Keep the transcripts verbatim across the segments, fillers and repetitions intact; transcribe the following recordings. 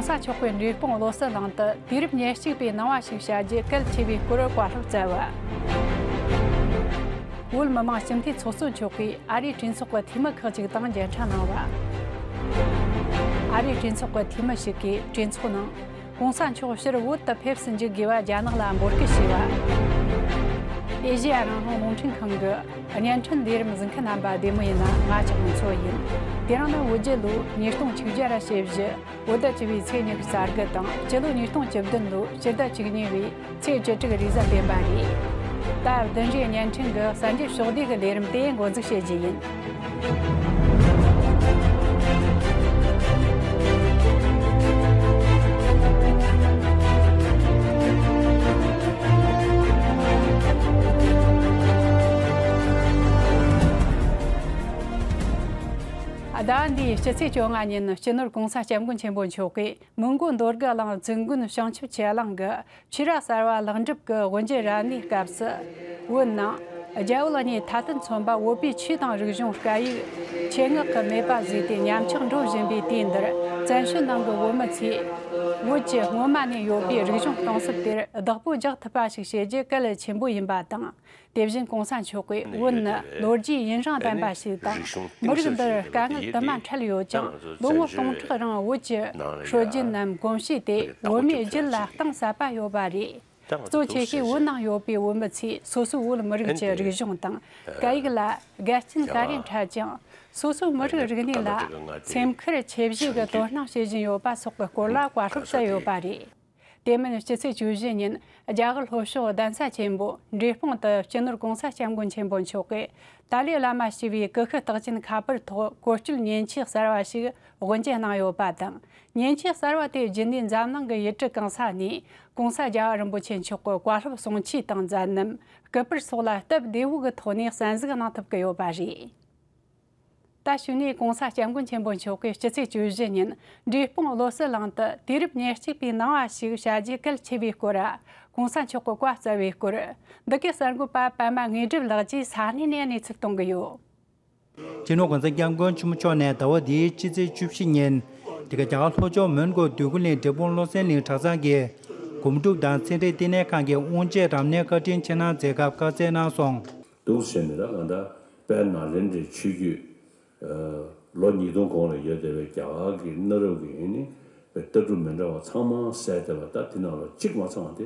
གོང་ས་མཆོག་གིས་འབྲས་སྤུངས་བློ་གསལ་གླིང་དུ་དུས་རབས་ཉེར་གཅིག་པའི་སྣང་བ་ཞིག་བྱ་རྒྱུ་གལ་ཆེ་བའི་སྐོར་བཀའ་སློབ་སྩལ་བ། བོད་མི་མང་སྤྱི་འཐུས་ཚོགས་གཙོ་མཆོག་གིས་ཨ་རིའི་གྲོས་ཚོགས་ཀྱི་འཐུས་མི་ཁག་ཅིག་དང་མཇལ་འཕྲད་གནང་བ། ཨ་རིའི་གྲོས་ཚོགས་ཀྱི་འཐུས་མི་ཞིག་གིས་གྲོས་ཚོགས་ནང་། གོང་ས་མཆོག་ཕྱིར་བོད་དུ་ཕེབས་སུ་འཇུག་དགོས་པ་རྒྱ་ནག་ལ་འབོད་སྐུལ་བྱས་པ། ཨེ་ཤེ་ཡ་རང་དབང་རླུང་འཕྲིན་ཁང་གི་བརྙན་འཕྲིན་ལས་རིམ་གཟིགས་མཁན་རྣམ་པ་བདེ་མོ་ཡིན་ན། ང་ལྕགས་མོ་མཚོ་ཡིན། དེ་རིང་ནི་བོད་རྒྱལ་ལོ་ཉིས་སྟོང་ཆིག་བརྒྱ་ར་ཞེ་བཞི། བོད་ཟླ་བཅུ་བའི་ཚེས་ཉི་ཤུ་རྩ་དགུ་དང་། སྤྱི་ལོ་ཉིས་སྟོང་བཅུ་བདུན་ལོའི་སྤྱི་ཟླ་བཅུ་གཉིས་པའི་ཚེས་བཅུ་དྲུག་རེས་གཟའ་སྤེན་པ་རེད། ད་བདུན་རེའི་བརྙན་འཕྲིན་གྱི་གསར་འགྱུར་ཕྱོགས་བསྡུས་ཀྱི་ལས་རིམ་དེ་འགོ་འཛུགས་བྱེད་རྒྱུ་ཡིན། ཟླ་བ་འདིའི་སྤྱི་ཚེས་བཅོ་ལྔ་ཉིན་སྤྱི་ནོར་གོང་ས་སྐྱབས་མགོན་ཆེན་པོ་མཆོག་གིས་མོན་གོ་འདོད་རྒུ་གླིང་བཙུན་དགོན་བྱང་ཆུབ་ཆོས་གླིང་གི་ཆོས་ར་གསར་བ་ལེགས་འགྲུབ་ཀྱི་དབུ་འབྱེད་རབ་གནས་སྐབས་སུ། བོད་ནང་རྒྱ་བོད་གཉིས་མཐའ་དོན་མཚོན་པ་བོད་པའི་ཆོས་དང་རིག་གཞུང་སྐད་ཡིག་ཆེད་མངགས་ཀྱིས་མེད་པ་བཟོས་ཏེ་ཉམས་ཆག་འགྲོ་བཞིན་པའི་དུས་འདིར། བཙན་བྱོལ་ནང་གི་བོད་མི་ཚོས་བོད་ཀྱི་སྔོན་མ་ནས་ཡོད་པའི་རིག་གཞུང་གཏིང་ཟབ་དེར་བདག་པོ་རྒྱག་ཐུབ་པ་ཞིག་བྱེད་རྒྱུ་གལ་ཆེན་པོ་ཡིན་པ་དང་། དེ་བཞིན་གོང་ས་མཆོག་གིས་བོད་ནི་ལོ་རྒྱུས་ཡུན་རིང་ལྡན་པ་ཞིག་དང་། མི་རིགས་འདིར་དཀའ་ངལ་དུ་མ་འཕྲད་ཡོད་ཀྱང་། ལོ་ངོ་སྟོང་ཕྲག་རིང་བོད་ཀྱི་སྲོལ་རྒྱུན་ནམ་གོམས་གཤིས་དེ་བོད་མིའི་རྒྱུད་ལ་གཏིང་ཟབ་པ་ཡོད་པ་རེད། གཙོ་ཆེ་ཤོས་བོད་ནང་ཡོད་པའི་བོད་མི་ཚོས་སོ་སོའི་བོད་མི་རིགས་ཀྱི་རིག་གཞུང་དང་སྐད་ཡིག་ལ་དགའ་སྐྱིད་ག་རེ་འཕྲད་ཀྱང་། སོ་སོའི་མི་རིགས་རིག་གནས་ལ་སེམས་ཁུར་ཆེ་བཞེས་ཀྱིས་དོ་སྣང་བྱེད་བཞིན་ཡོད་པ་སོགས་ཀྱི་སྐོར་ལ་བཀའ་སློབ་སྩལ་ཡོད་པ་རེད། དེ་མིན་སྤྱི་ཚེས་བཅུ་བཞི་ཉིན་རྒྱ་གར་ལྷོ་ཕྱོགས་གདན་ས་ཆེན་པོ་འབྲས་སྤུངས་དུ་སྤྱི་ནོར་གོང་ས་སྐྱབས་མགོན་ཆེན་པོ་མཆོག་གིས་ཏཱ་ལའི་བླ་མ་ཞེས་པའི་ཀུ་ཤུ་རྟགས་ཅན་ཁ་པར་ཐོག་བཀོལ་སྤྱོད་མཉེན་ཆས་གསར་བ་ཞིག་དབུ་འབྱེད་གནང་ཡོད་པ་དང་། མཉེན་ཆས་གསར་བ་དེ་བརྒྱུད་ནས་འཛམ་གླིང་གི་ཡུལ་གྲུ་གང་ས་ནས་གོང་ས་རྒྱལ་བ་རིན་པོ་ཆེ་མཆོག་གི་བཀའ་སློབ་གསུང་ཆོས་དང་མཛད་རྣམ། སྐུ་པར་སོགས་ལ་སྟབས་བདེ་བོ་གི་ཐོག་ནས་གསན་གཟིགས་གནང་ཐུབ་ཀྱི་ཡོད་པ་རེད། ད་གཞུག་ནས་གོང་ས་སྐྱབས་མགོན་ཆེན་པོ་མཆོག་གིས་སྤྱི་ཚེས་བཅུ་བཞི་ཉིན་འབྲས་སྤུངས་བློ་གསལ་གླིང་དུ་དུས་རབས་ཉེར་གཅིག་པའི་སྣང་བ་ཞིག་བྱ་རྒྱུ་གལ་ཆེ་བའི་སྐོར། གོང་ས་མཆོག་གིས་བཀའ་སྩལ་བའི་སྐོར། འདི་གའི་གསར་འགོད་པ་པད་མ་དངོས་གྲུབ་ལགས་ཀྱིས་ས་གནས་ནས་གནས་ཚུལ་གཏོང་གི་ཡོད། སྤྱི་ནོར་༸གོང་ས་༸སྐྱབས་མགོན་ཆེན་པོ་མཆོག་ནས་ཟླ་བ་འདིའི་སྤྱི་ཚེས་བཅུ་བཞི་ཉིན་འདི་ག་རྒྱ་གར་ལྷོ་ཕྱོགས་མོན་གྷོ་འདོད་རྒུ་གླིང་འབྲས་སྤུངས་བློ་གསལ་གླིང་གྲྭ་ཚང་གི་སྒོམ་སྒྲུབ་དང་ཚན་རིག་བསྟི་གནས་ཁང་གི་དབུ་འབྱེད་རབ་གནས་བཀའ་དྲིན་ཆེ་གནང་མཛད་སྐབས་བཀའ་སྩལ་གནང་སོང་། འདུག་བྱས་ནས་ད་ང་ད་དཔལ་ནཱ་ལེནྡྲའི་ཆོས་བརྒྱུད། ལོ་ཉིས་སྟོང་གོང་ལ་ཡོད་བསྡད་པའི་རྒྱ་གར་གྱི་གནའ་རབས་ཀྱི་ཨེ་ནི་ལྟ་གྲུབ་མི་འདྲ་བ་ཚང་མ་གསལ་བསྡད་པ། ད་དེ་ནང་ལ་གཅིག་མ་ཚང་བ་དེ་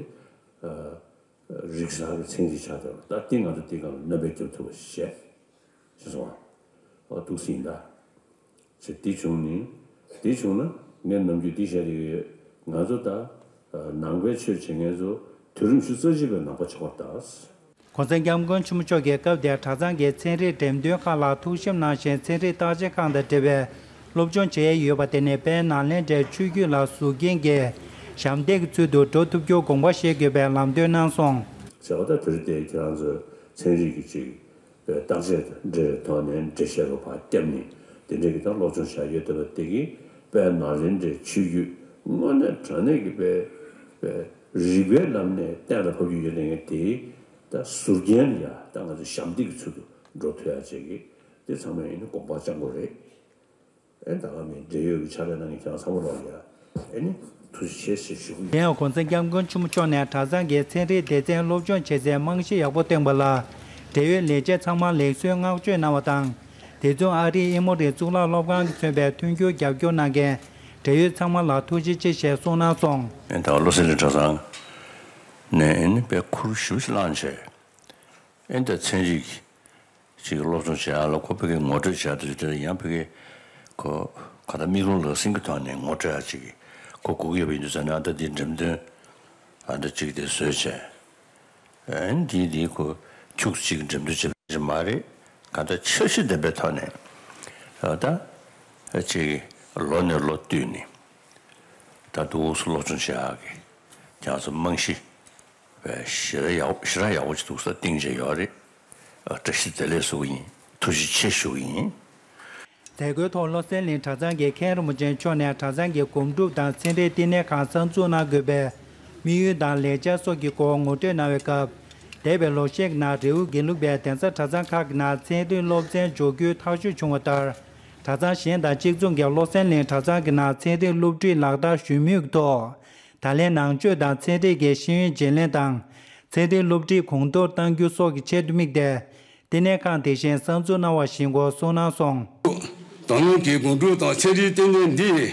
རིག་གསར་གྱི་ཚན་རིག་ཆགས་བསྡད་པ། ད་དེ་ང་ཚོ་དེ་སྒང་ལ་སྣོན་པ་རྒྱབ་ཐུབ་པ་ཞིག་བྱས། ཞེས་གསུངས་པ། འོ་འདུག་སེ་ཡིན་ད། ཅེས་དེ་བྱུང་ནས། དེ་བྱུང་ན་ངས་ནམ་རྒྱུན་འདི་བཤད་ཀྱི་ཡོད། ང་ཚོ་ད་ནང་པའི་ཆོས་བྱེད་མཁན་ཚོ་དུས་རིམ་བཞི་རྩ་གཅིག་པའི་ནང་པ་ཆགས་པ་ད། གོང་ས་སྐྱབས་མགོན་ཆེན་པོ་མཆོག་གིས་སྐབས་དེར་གྲྭ་ཚང་གི་ཚན་རིག་འགྲེམས་སྟོན་ཁག་ལ་ཐུགས་ཞིབ་གནང་བཞིན། ཚན་རིག་བརྟག་དཔྱད་ཁང་དང་འབྲེལ་བའི་སློབ་སྦྱོང་བྱས་ཡོད་པ་དེ་ནི་དཔལ་ནཱ་ལེནྡྲའི་ཆོས་བརྒྱུད་ལ་ཟུར་རྒྱན་གྱི་ཞབས་འདེགས་ཀྱི་ཚུལ་དུ་འགྲོ་ཐུབ་རྒྱུར་དགོངས་པ་བཞེས་དགོས་པའི་ལམ་སྟོན་གནང་སོང་། ཟེར་བ་ད་དེ་རིང་དེ་ཁྱེད་རང་ཚོས་ཚན་རིག་གི་ཅིག་བརྟག་དཔྱད་དང་འབྲེལ་བའི་ཐོག་ནས་འགྲེལ་བཤད་རུ་ཕར་བརྒྱབ་ནས་དེ་འདྲའི་གི་ད་སློབ་སྦྱོང་བྱ་ཡོད་བསྡད་པ་དེ་གིས་དཔལ་ནཱ་ལེནྡྲའི་ཆོས་བརྒྱུད་དངོས་གནས་དྲང་གནས་ཀྱི་དཔེ་དཔེ་རིག་པའི་ལམ་ནས་གཏན་ལ་ཕབ་རྒྱུ་ཡོད་ལས་ངན་དེ་ད་ཟུར་རྒྱན་ལ་ཡ་ད་ང་ཚོ་ཞབས་འདེགས་ཀྱི་ཚུལ་དུ་འགྲོ་ཐུབ་ཡ་བྱེད་ཀྱི་དེ་ཚང་མས་ཡིན་ན་དགོངས་པ་བཅངས་དགོས་རེད། ཨེ་ད་ག་མི་འབྲེལ་ཡོད་ཀྱི་ཕྱག་ལས་གནང་མཁན་ཁྱེད་རང་ཚང་མ་ལོག་ཡ། ཨེ་ནི་ཐུགས་རྗེ་ཆེ་ཞེས་ཞུ་གི་ཡིན། དེ་ཡང་གོང་ས་སྐྱབས་མགོན་ཆེན་པོ་མཆོག་ནས་གྲྭ་ཚང་གི་ཚན་རིག་སྡེ་ཚན་སློབ་སྦྱོང་བྱེད་སའི་རྨང་གཞི་ཡག་པོ་བཏིང་བ་ལ། འབྲེལ་ཡོད་ལས་བྱེད་ཚང་མར་ལེགས་གསོའི་བསྔགས་བརྗོད་གནང་བ་དང་། དེ་མཚུངས་ཨ་རིའི་ཨེ་མོ་རི་གཙུག་ལག་སློབ་ཁང་གིས་མཚོན་པའི་མཐུན་འགྱུར་རྒྱབ་སྐྱོར་གནང་མཁན་འབྲེལ་ཡོད་ཚང་མ་ལ་ཐུགས་རྗེ་ཆེ་ཞེས་གསུངས་གནང་སོང་། ཨེ་ད་བློ་གསལ་གླིང་གྲྭ་ཚང་ནས་ཨེ་ནི་དཔེ་ཁུར་ཞེ་པོ་ཞིག་བླངས་བྱས། ཨེ་ད་ཚན་རིག་ཅིག་སློབ་སྦྱོང་བྱེད་ཡག་ལ་ཁོ་ཕ་གིར་ངོ་སྤྲོད་བྱེད་དུས་དེ་ཡང་ཕ་གི་ཁོ་ག་ད་མིག་ལོང་ལག་ཟིན་གྱི་ཐོག་ནས་ངོ་སྤྲོད་ཡག་ཅིག་ཁོ་སྒུག་ཡོད་པ་ཡིན་དུས་ཙང་ནས་ཨ་ད་འདི་འགྲེམས་སྟོན་ཨ་ད་ཅིག་དེ་བཟོས་བྱས། ཨེ་འདི་འདི་ཁོ་ཁྱུག་ཅིག་འགྲེམས་སྟོན་བྱེད་པ་ཞིག་མ་རེད། ག་ད་འཆར་གཞི་ལྡན་པའི་ཐོག་ནས་ཨ་ད་ཅིག་ལོ་ནས་ལོ་བསྟུད་ནས་ད་འདུག་སེ་སློབ་སྦྱོང་བྱེད་ཡག་གི་ཁྱེད་ཚོ་རྨང་གཞི། ཞེ་དྲག་ཡག་ཞེ་དྲག་ཡག་པོ་ཅིག་འདུག་ས་བཏིང་བྱས་ཡོད་རེད། བཀྲ་ཤིས་བདེ་ལེགས་ཞུ་གི་ཡིན། ཐུགས་རྗེ་ཆེ་ཞུ་གི་ཡིན། མཛད་སྒོའི་ཐོག་བློ་གསལ་གླིང་གྲྭ་ཚང་གི་མཁན་རིན་པོ་ཆེ་མཆོག་ནས་གྲྭ་ཚང་གི་སྒོམ་སྒྲུབ་དང་ཚན་རིག་བསྟི་གནས་ཁང་གསར་འཛུགས་གནང་དགོས་པའི་དམིགས་ཡུལ་དང་ལས་འཆར་སོགས་ཀྱི་སྐོར་ངོ་སྤྲོད་གནང་བའི་སྐབས། འདས་པའི་ལོ་ཤས་ཀྱི་ནང་རི་བོ་དགེ་ལུགས་པའི་གདན་ས་གྲྭ་ཚང་ཁག་གི་ནང་ཚན་རིག་སློབ་ཚན་འཇོག་རྒྱུའི་ཐག་གཅོད་བྱུང་བ་ལྟར། གྲྭ་ཚང་གཞན་དང་གཅིག་མཚུངས་ཀྱི་བློ་གསལ་གླིང་གྲྭ་ཚང་གི་ནང་ཚན་རིག་སློབ་ཁྲིད་ལག་བསྟར་ཞུ་མུས་ཀྱི་ཐོག་ད་ལན་ནང་ཆོས་དང་ཚན་རིག་གི་ཤེས་ཡོན་བརྗེ་ལེན་དང་ཚན་རིག་སློབ་ཁྲིད་གོང་མཐོར་གཏང་རྒྱུ་སོགས་ཀྱི་ཆེད་དུ་དམིགས་ཏེ། བསྟི་གནས་ཁང་དེ་བཞིན་གསར་འཛུགས་གནང་བ་ཞིག་སྐོར་གསུངས་གནང་སོང་། ད་ལན་གྱི་དགོང་དྲོ་དང་ཚན་རིག་བསྟི་གནས་འདིའི་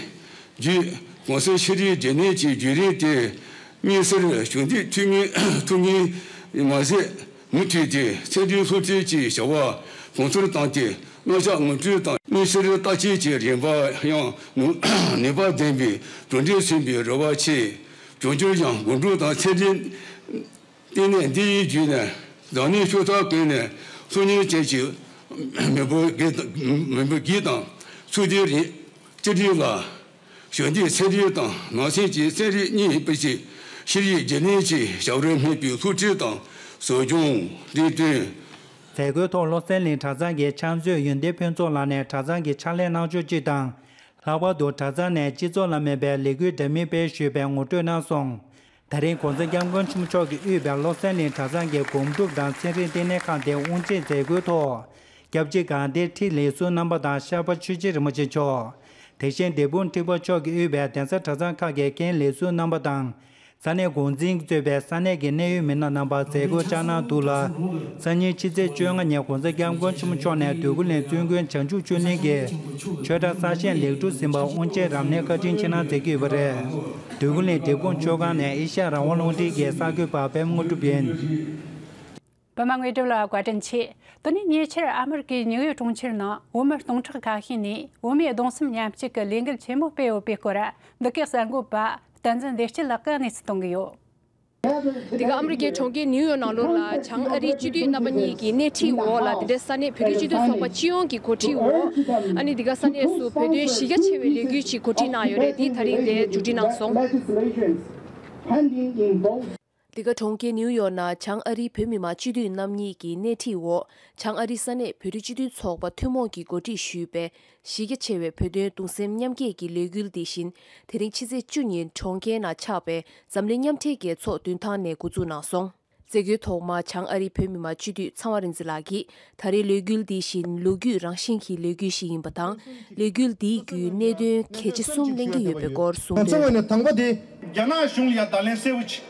བརྒྱུད་གོང་གསལ་ཤེས་རིག་བརྗེ་ལེན་གྱི་བརྒྱུད་རིམ་དེ་དམིགས་བསལ་གཞོགས་འདེགས་ཐུབ་ངེས་ཐུབ་ངེས་མ་ཟད། མུ་མཐུད་དེ་ཚན་རིག་སློབ་ཁྲིད་ཀྱི་བྱ་བ་གོང་མཐོར་བཏང་སྟེ། རྣམ་གཞག་ངོ་སྤྲོད་དང་དམིགས་བསལ་བརྟག་དཔྱད་ཀྱི་རིམ་པ་ཡང་ནུས་ནུས་པ་ལྡན་པའི་གྲུབ་འབྲས་ཐོན་པའི་རེ་བ་ཆེ། བྱུང་རྒྱུར་ཡང་དགོང་དྲོ་དང་ཚན་རིག་བསྟི་གནས་འདི་ཡི་བརྒྱུད་ནས་འཛམ་གླིང་ཕྱོགས་མཐའ་ཀུན་ནས་སློབ་གཉེར་ཅན་གྱི་མི་བུ་བརྒྱད་དང་མི་བུ་བརྒྱད་དང་ཚོགས་སྡེ་རིགས་སྤྱི་རིགས་ལ། གཞོགས་འདེགས་ཚན་རིག་དང་ནང་སེམས་ཀྱི་ཚན་རིག་གཉིས་སྤེལ་ཚེ་ཤེས་རིག་བརྗེ་ལེན་གྱི་བྱ་བར་དམིགས་པའི་སློབ་ཁྲིད་དང་གསོ་སྦྱོང་སྒྲིག་སྟོན། མཛད་སྒོའི་ཐོག་བློ་གསལ་གླིང་གྲྭ་ཚང་གི་ཕྱག་མཛོད་ཡོན་ཏན་ཕུན་ཚོགས་ལགས་ནས་གྲྭ་ཚང་གི་ཕྱག་ལས་གནང་ཕྱོགས་སྤྱི་དང་། ལྷག་པར་དུ་གྲྭ་ཚང་ནས་སྤྱི་ཚོགས་ལ་དམིགས་པའི་ལས་འགུལ་འདྲ་མིན་སྤེལ་ཞུས་པའི་ངོ་སྤྲོད་གནང་སོང་། ད་རིང་༸གོང་ས་༸སྐྱབས་མགོན་ཆེན་པོ་མཆོག་གིས་དབུས་པའི་བློ་གསལ་གླིང་གྲྭ་ཚང་གི་སྒོམ་སྒྲུབ་དང་ཚན་རིག་བསྟི་གནས་ཁང་དེ་དབུ་འབྱེད་མཛད་སྒོའི་ཐོག་སྐྱབས་རྗེ་དགའ་ལྡན་ཁྲི་ལས་ཟུར་རྣམ་པ་དང་ཤར་པ་ཆོས་རྗེ་རིན་པོ་ཆེ་མཆོག་དེ་བཞིན་འབྲས་སྤུངས་ཁྲི་པ་མཆོག་གིས་དབུས་པའི་གདན་ས་གྲྭ་ཚང་ཁག་གི་རྒན་ལས་ཟུར་རྣམ་པ་དང་། ས་གནས་འགོ་འཛིན་གྱིས་གཙོས་པའི་ས་གནས་ཀྱི་གནད་ཡོད་མི་སྣ་རྣམ་པ་མཛད་སྒོར་བཅར་གནང་འདུག་ལ། སང་ཉིན་ཕྱི་ཚེས་བཅོ་ལྔ་ཉིན་༸གོང་ས་༸སྐྱབས་མགོན་ཆེན་པོ་མཆོག་ནས་འདོད་རྒུ་གླིང་བཙུན་དགོན་བྱང་ཆུབ་ཆོས་གླིང་གི་ཆོས་གྲྭ་གསར་བཞེངས་ལེགས་གྲུབ་ཟིན་པར་དབུ་འབྱེད་རབ་གནས་བཀའ་དྲིན་ཆེ་གནང་མཛད་ཀྱི་ཡོད་པ་རེད། འདོད་རྒུ་གླིང་འབྲས་སྤུངས་ཆོས་ཁང་ནས་ཨེ་ཤ་ཡ་རང་དབང་རླུང་འཕྲིན་གྱི་གསར་འགོད་པ་པད་མ་དངོས་གྲུབ་ཡིན། པདྨ་དངོས་གྲུབ་ལགས་བཀའ་དྲིན་ཆེ། དེ་ནས་ཉེ་ཆར་ཨ་མེ་རི་ཀའི་ནིའུ་ཡོག་གྲོང་ཁྱེར་ནང་བོད་མི་སྟོང་ཕྲག་ཁ་ཤས་ནས་བོད་མིའི་གདུང་སེམས་མཉམ་སྐྱེད་ཀྱི་ལས་འགུལ་ཆེན་མོ་སྤེལ་ཡོད་པའི་སྐོར་འདི་གའི་གསར་འགོད་པ་བསྟན་འཛིན་བདེ་སྐྱིད་ལགས་ཀྱིས་གནས་ཚུལ་གཏོང་གི་ཡོད། འདི་ག་ཨ་མེ་རི་ཀའི་གྲོང་ཁྱེར་ནིའུ་ཡོག་ནང་ལོགས་ལ་བྱང་ཨ་རིའི་སྤྱི་འཐུས་རྣམ་པ་གཉིས་ཀྱི་སྣེ་ཁྲིད་འོག་ལ། དེ་འདྲའི་ས་གནས་བོད་རིགས་སྤྱི་མཐུན་ཚོགས་པ་སྤྱི་ཡོངས་ཀྱི་འགོ་ཁྲིད་འོག་ཨ་ནི་འདི་ག་ས་གནས་སུ་བོད་དོན་གཞི་རྒྱ་ཆེ་བའི་ལས་འགུལ་ཞིག་གོ་སྒྲིག་གནང་ཡོད་རེད། དེ་ད་རིང་དེ་མཇུག་སྒྲིལ་གནང་སོང་། འདི་ག་གྲོང་ཁྱེར་ནིའུ་ཡོག་ནང་བྱང་ཨ་རིའི་བོད་མི་མང་སྤྱི་འཐུས་རྣམ་གཉིས་ཀྱི་སྣེ་ཁྲིད་འོག་བྱང་ཨ་རི་ས་གནས་བོད་རིགས་སྤྱི་མཐུན་ཚོགས་པ་ཐུན་མོང་གིས་གོ་སྒྲིག་ཞུས་པའི་གཞི་རྒྱ་ཆེ་བའི་བོད་དོན་གདུང་སེམས་མཉམ་སྐྱེད་ཀྱི་ལས་འགུལ་འདི་བཞིན་དེ་རིང་ཕྱི་ཚེས་བཅུ་ཉིན་གྲོང་ཁྱེར་ནང་ཆགས་པའི་འཛམ་གླིང་མཉམ་འབྲེལ་རྒྱལ་ཚོགས་མདུན་ཐང་ནས་འགོ་འཛུགས་གནང་སོང་། མཛད་སྒོའི་ཐོག་མར་བྱང་ཨ་རིའི་བོད་མི་མང་སྤྱི་འཐུས་ཚངས་དབང་རིག་འཛིན་ལགས་ཀྱིས། ད་རེས་ལས་འགུལ་འདི་བཞིན་ལོ་རྒྱུས་རང་བཞིན་གྱི་ལས་འགུལ་ཞིག་ཡིན་པ་དང་། ལས་འགུལ་འདིའི་བརྒྱུད་གནད་དོན་གལ་ཆེ་གསུམ་གླེང་གི་ཡོད་པའི་སྐོར་གསུངས་དོན། ང་ཚོའི་ངོས་ནས་དང་པོ་དེ། རྒྱ་ནག་གཞུང་ལ་ཡ་བརྡ་ལན་གསལ་པོ་ཅིག་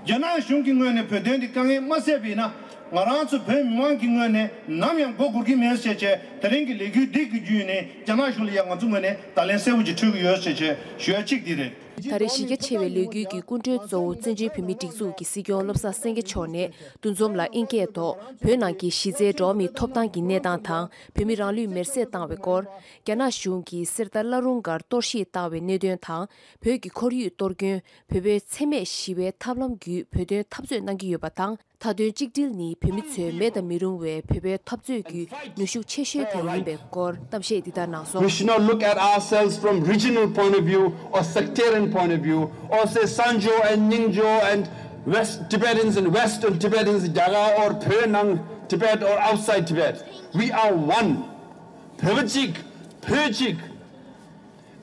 རྒྱ་ནག་གཞུང་གི་ངོས་ནས་བོད་དོན་འདི་དཀའ་ངལ་མ་སེལ་བ་ཡིན་ན། ང་རང་ཚོ་བོད་མི་མང་གི་ངོས་ནས་ནམ་ཡང་མགོ་སྒུར་གྱི་མེད་ཟེར་བྱས། དེ་རིང་གི་ལས་འགུལ་འདི་གི་བརྒྱུད་ནས་རྒྱ་ནག་གཞུང་ལ་ཡ་ང་ཚོ་ངོས་ནས་བརྡ་ལན་གསལ་པོ་ཅིག་སྤྲོད་ཀྱི་ཡོད་ཟེར་བྱས་ཞུ་ཡ་གཅིག་འདི་རེད། ད་རེས་གཞི་རྒྱ་ཆེ་བའི་ལས་འགུལ་གྱི་སྐུ་མགྲོན་གཙོ་བོ་བཙན་བྱོལ་བོད་མིའི་སྒྲིག་འཛུགས་ཀྱི་སྲིད་སྐྱོང་བློ་བཟང་སེང་གེ་མཆོག་ནས་འདུ་འཛོམས་ལ་དབྱིན་སྐད་ཐོག་བོད་ནང་གི་གཞི་རྩའི་འགྲོ་བ་མིའི་ཐོབ་ཐང་གི་གནས་སྟངས་དང་། བོད་མི་རང་ལུས་མེར་སྲེག་བཏང་བའི་སྐོར། རྒྱ་ནག་གཞུང་གིས་གསེར་རྟ་བླ་རུང་སྒར་གཏོར་བཤིག་བཏང་བའི་གནད་དོན་དང་། བོད་ཀྱི་ཁོར་ཡུག་གཏོར་སྐྱོན། བོད་པའི་འཚེ་མེད་ཞི་བའི་ཐབས་ལམ་བརྒྱུད་བོད་དོན་འཐབ་རྩོད་གནང་གི་ཡོད་པ་དང་། མཐའ་དོན་གཅིག་སྒྲིལ་ནི་བོད་མི་ཚོའི་མེད་དུ་མི་རུང་བའི་བོད་པའི་འཐབ་རྩོད་ཀྱི་ནུས་ཤུགས་ཆེ་ཤོས་དེ་ཡིན་པའི་སྐོར་གཏམ་བཤད་འདི་ལྟར་གནང་སོང་། We should not look at ourselves from regional point of view or sectarian point of view or say Sanjo and Nyingjo and West Tibetans and Western Tibetans, Jaga or Pönang, Tibet or outside Tibet. We are one. བོད་པ་གཅིག་བོད་གཅིག་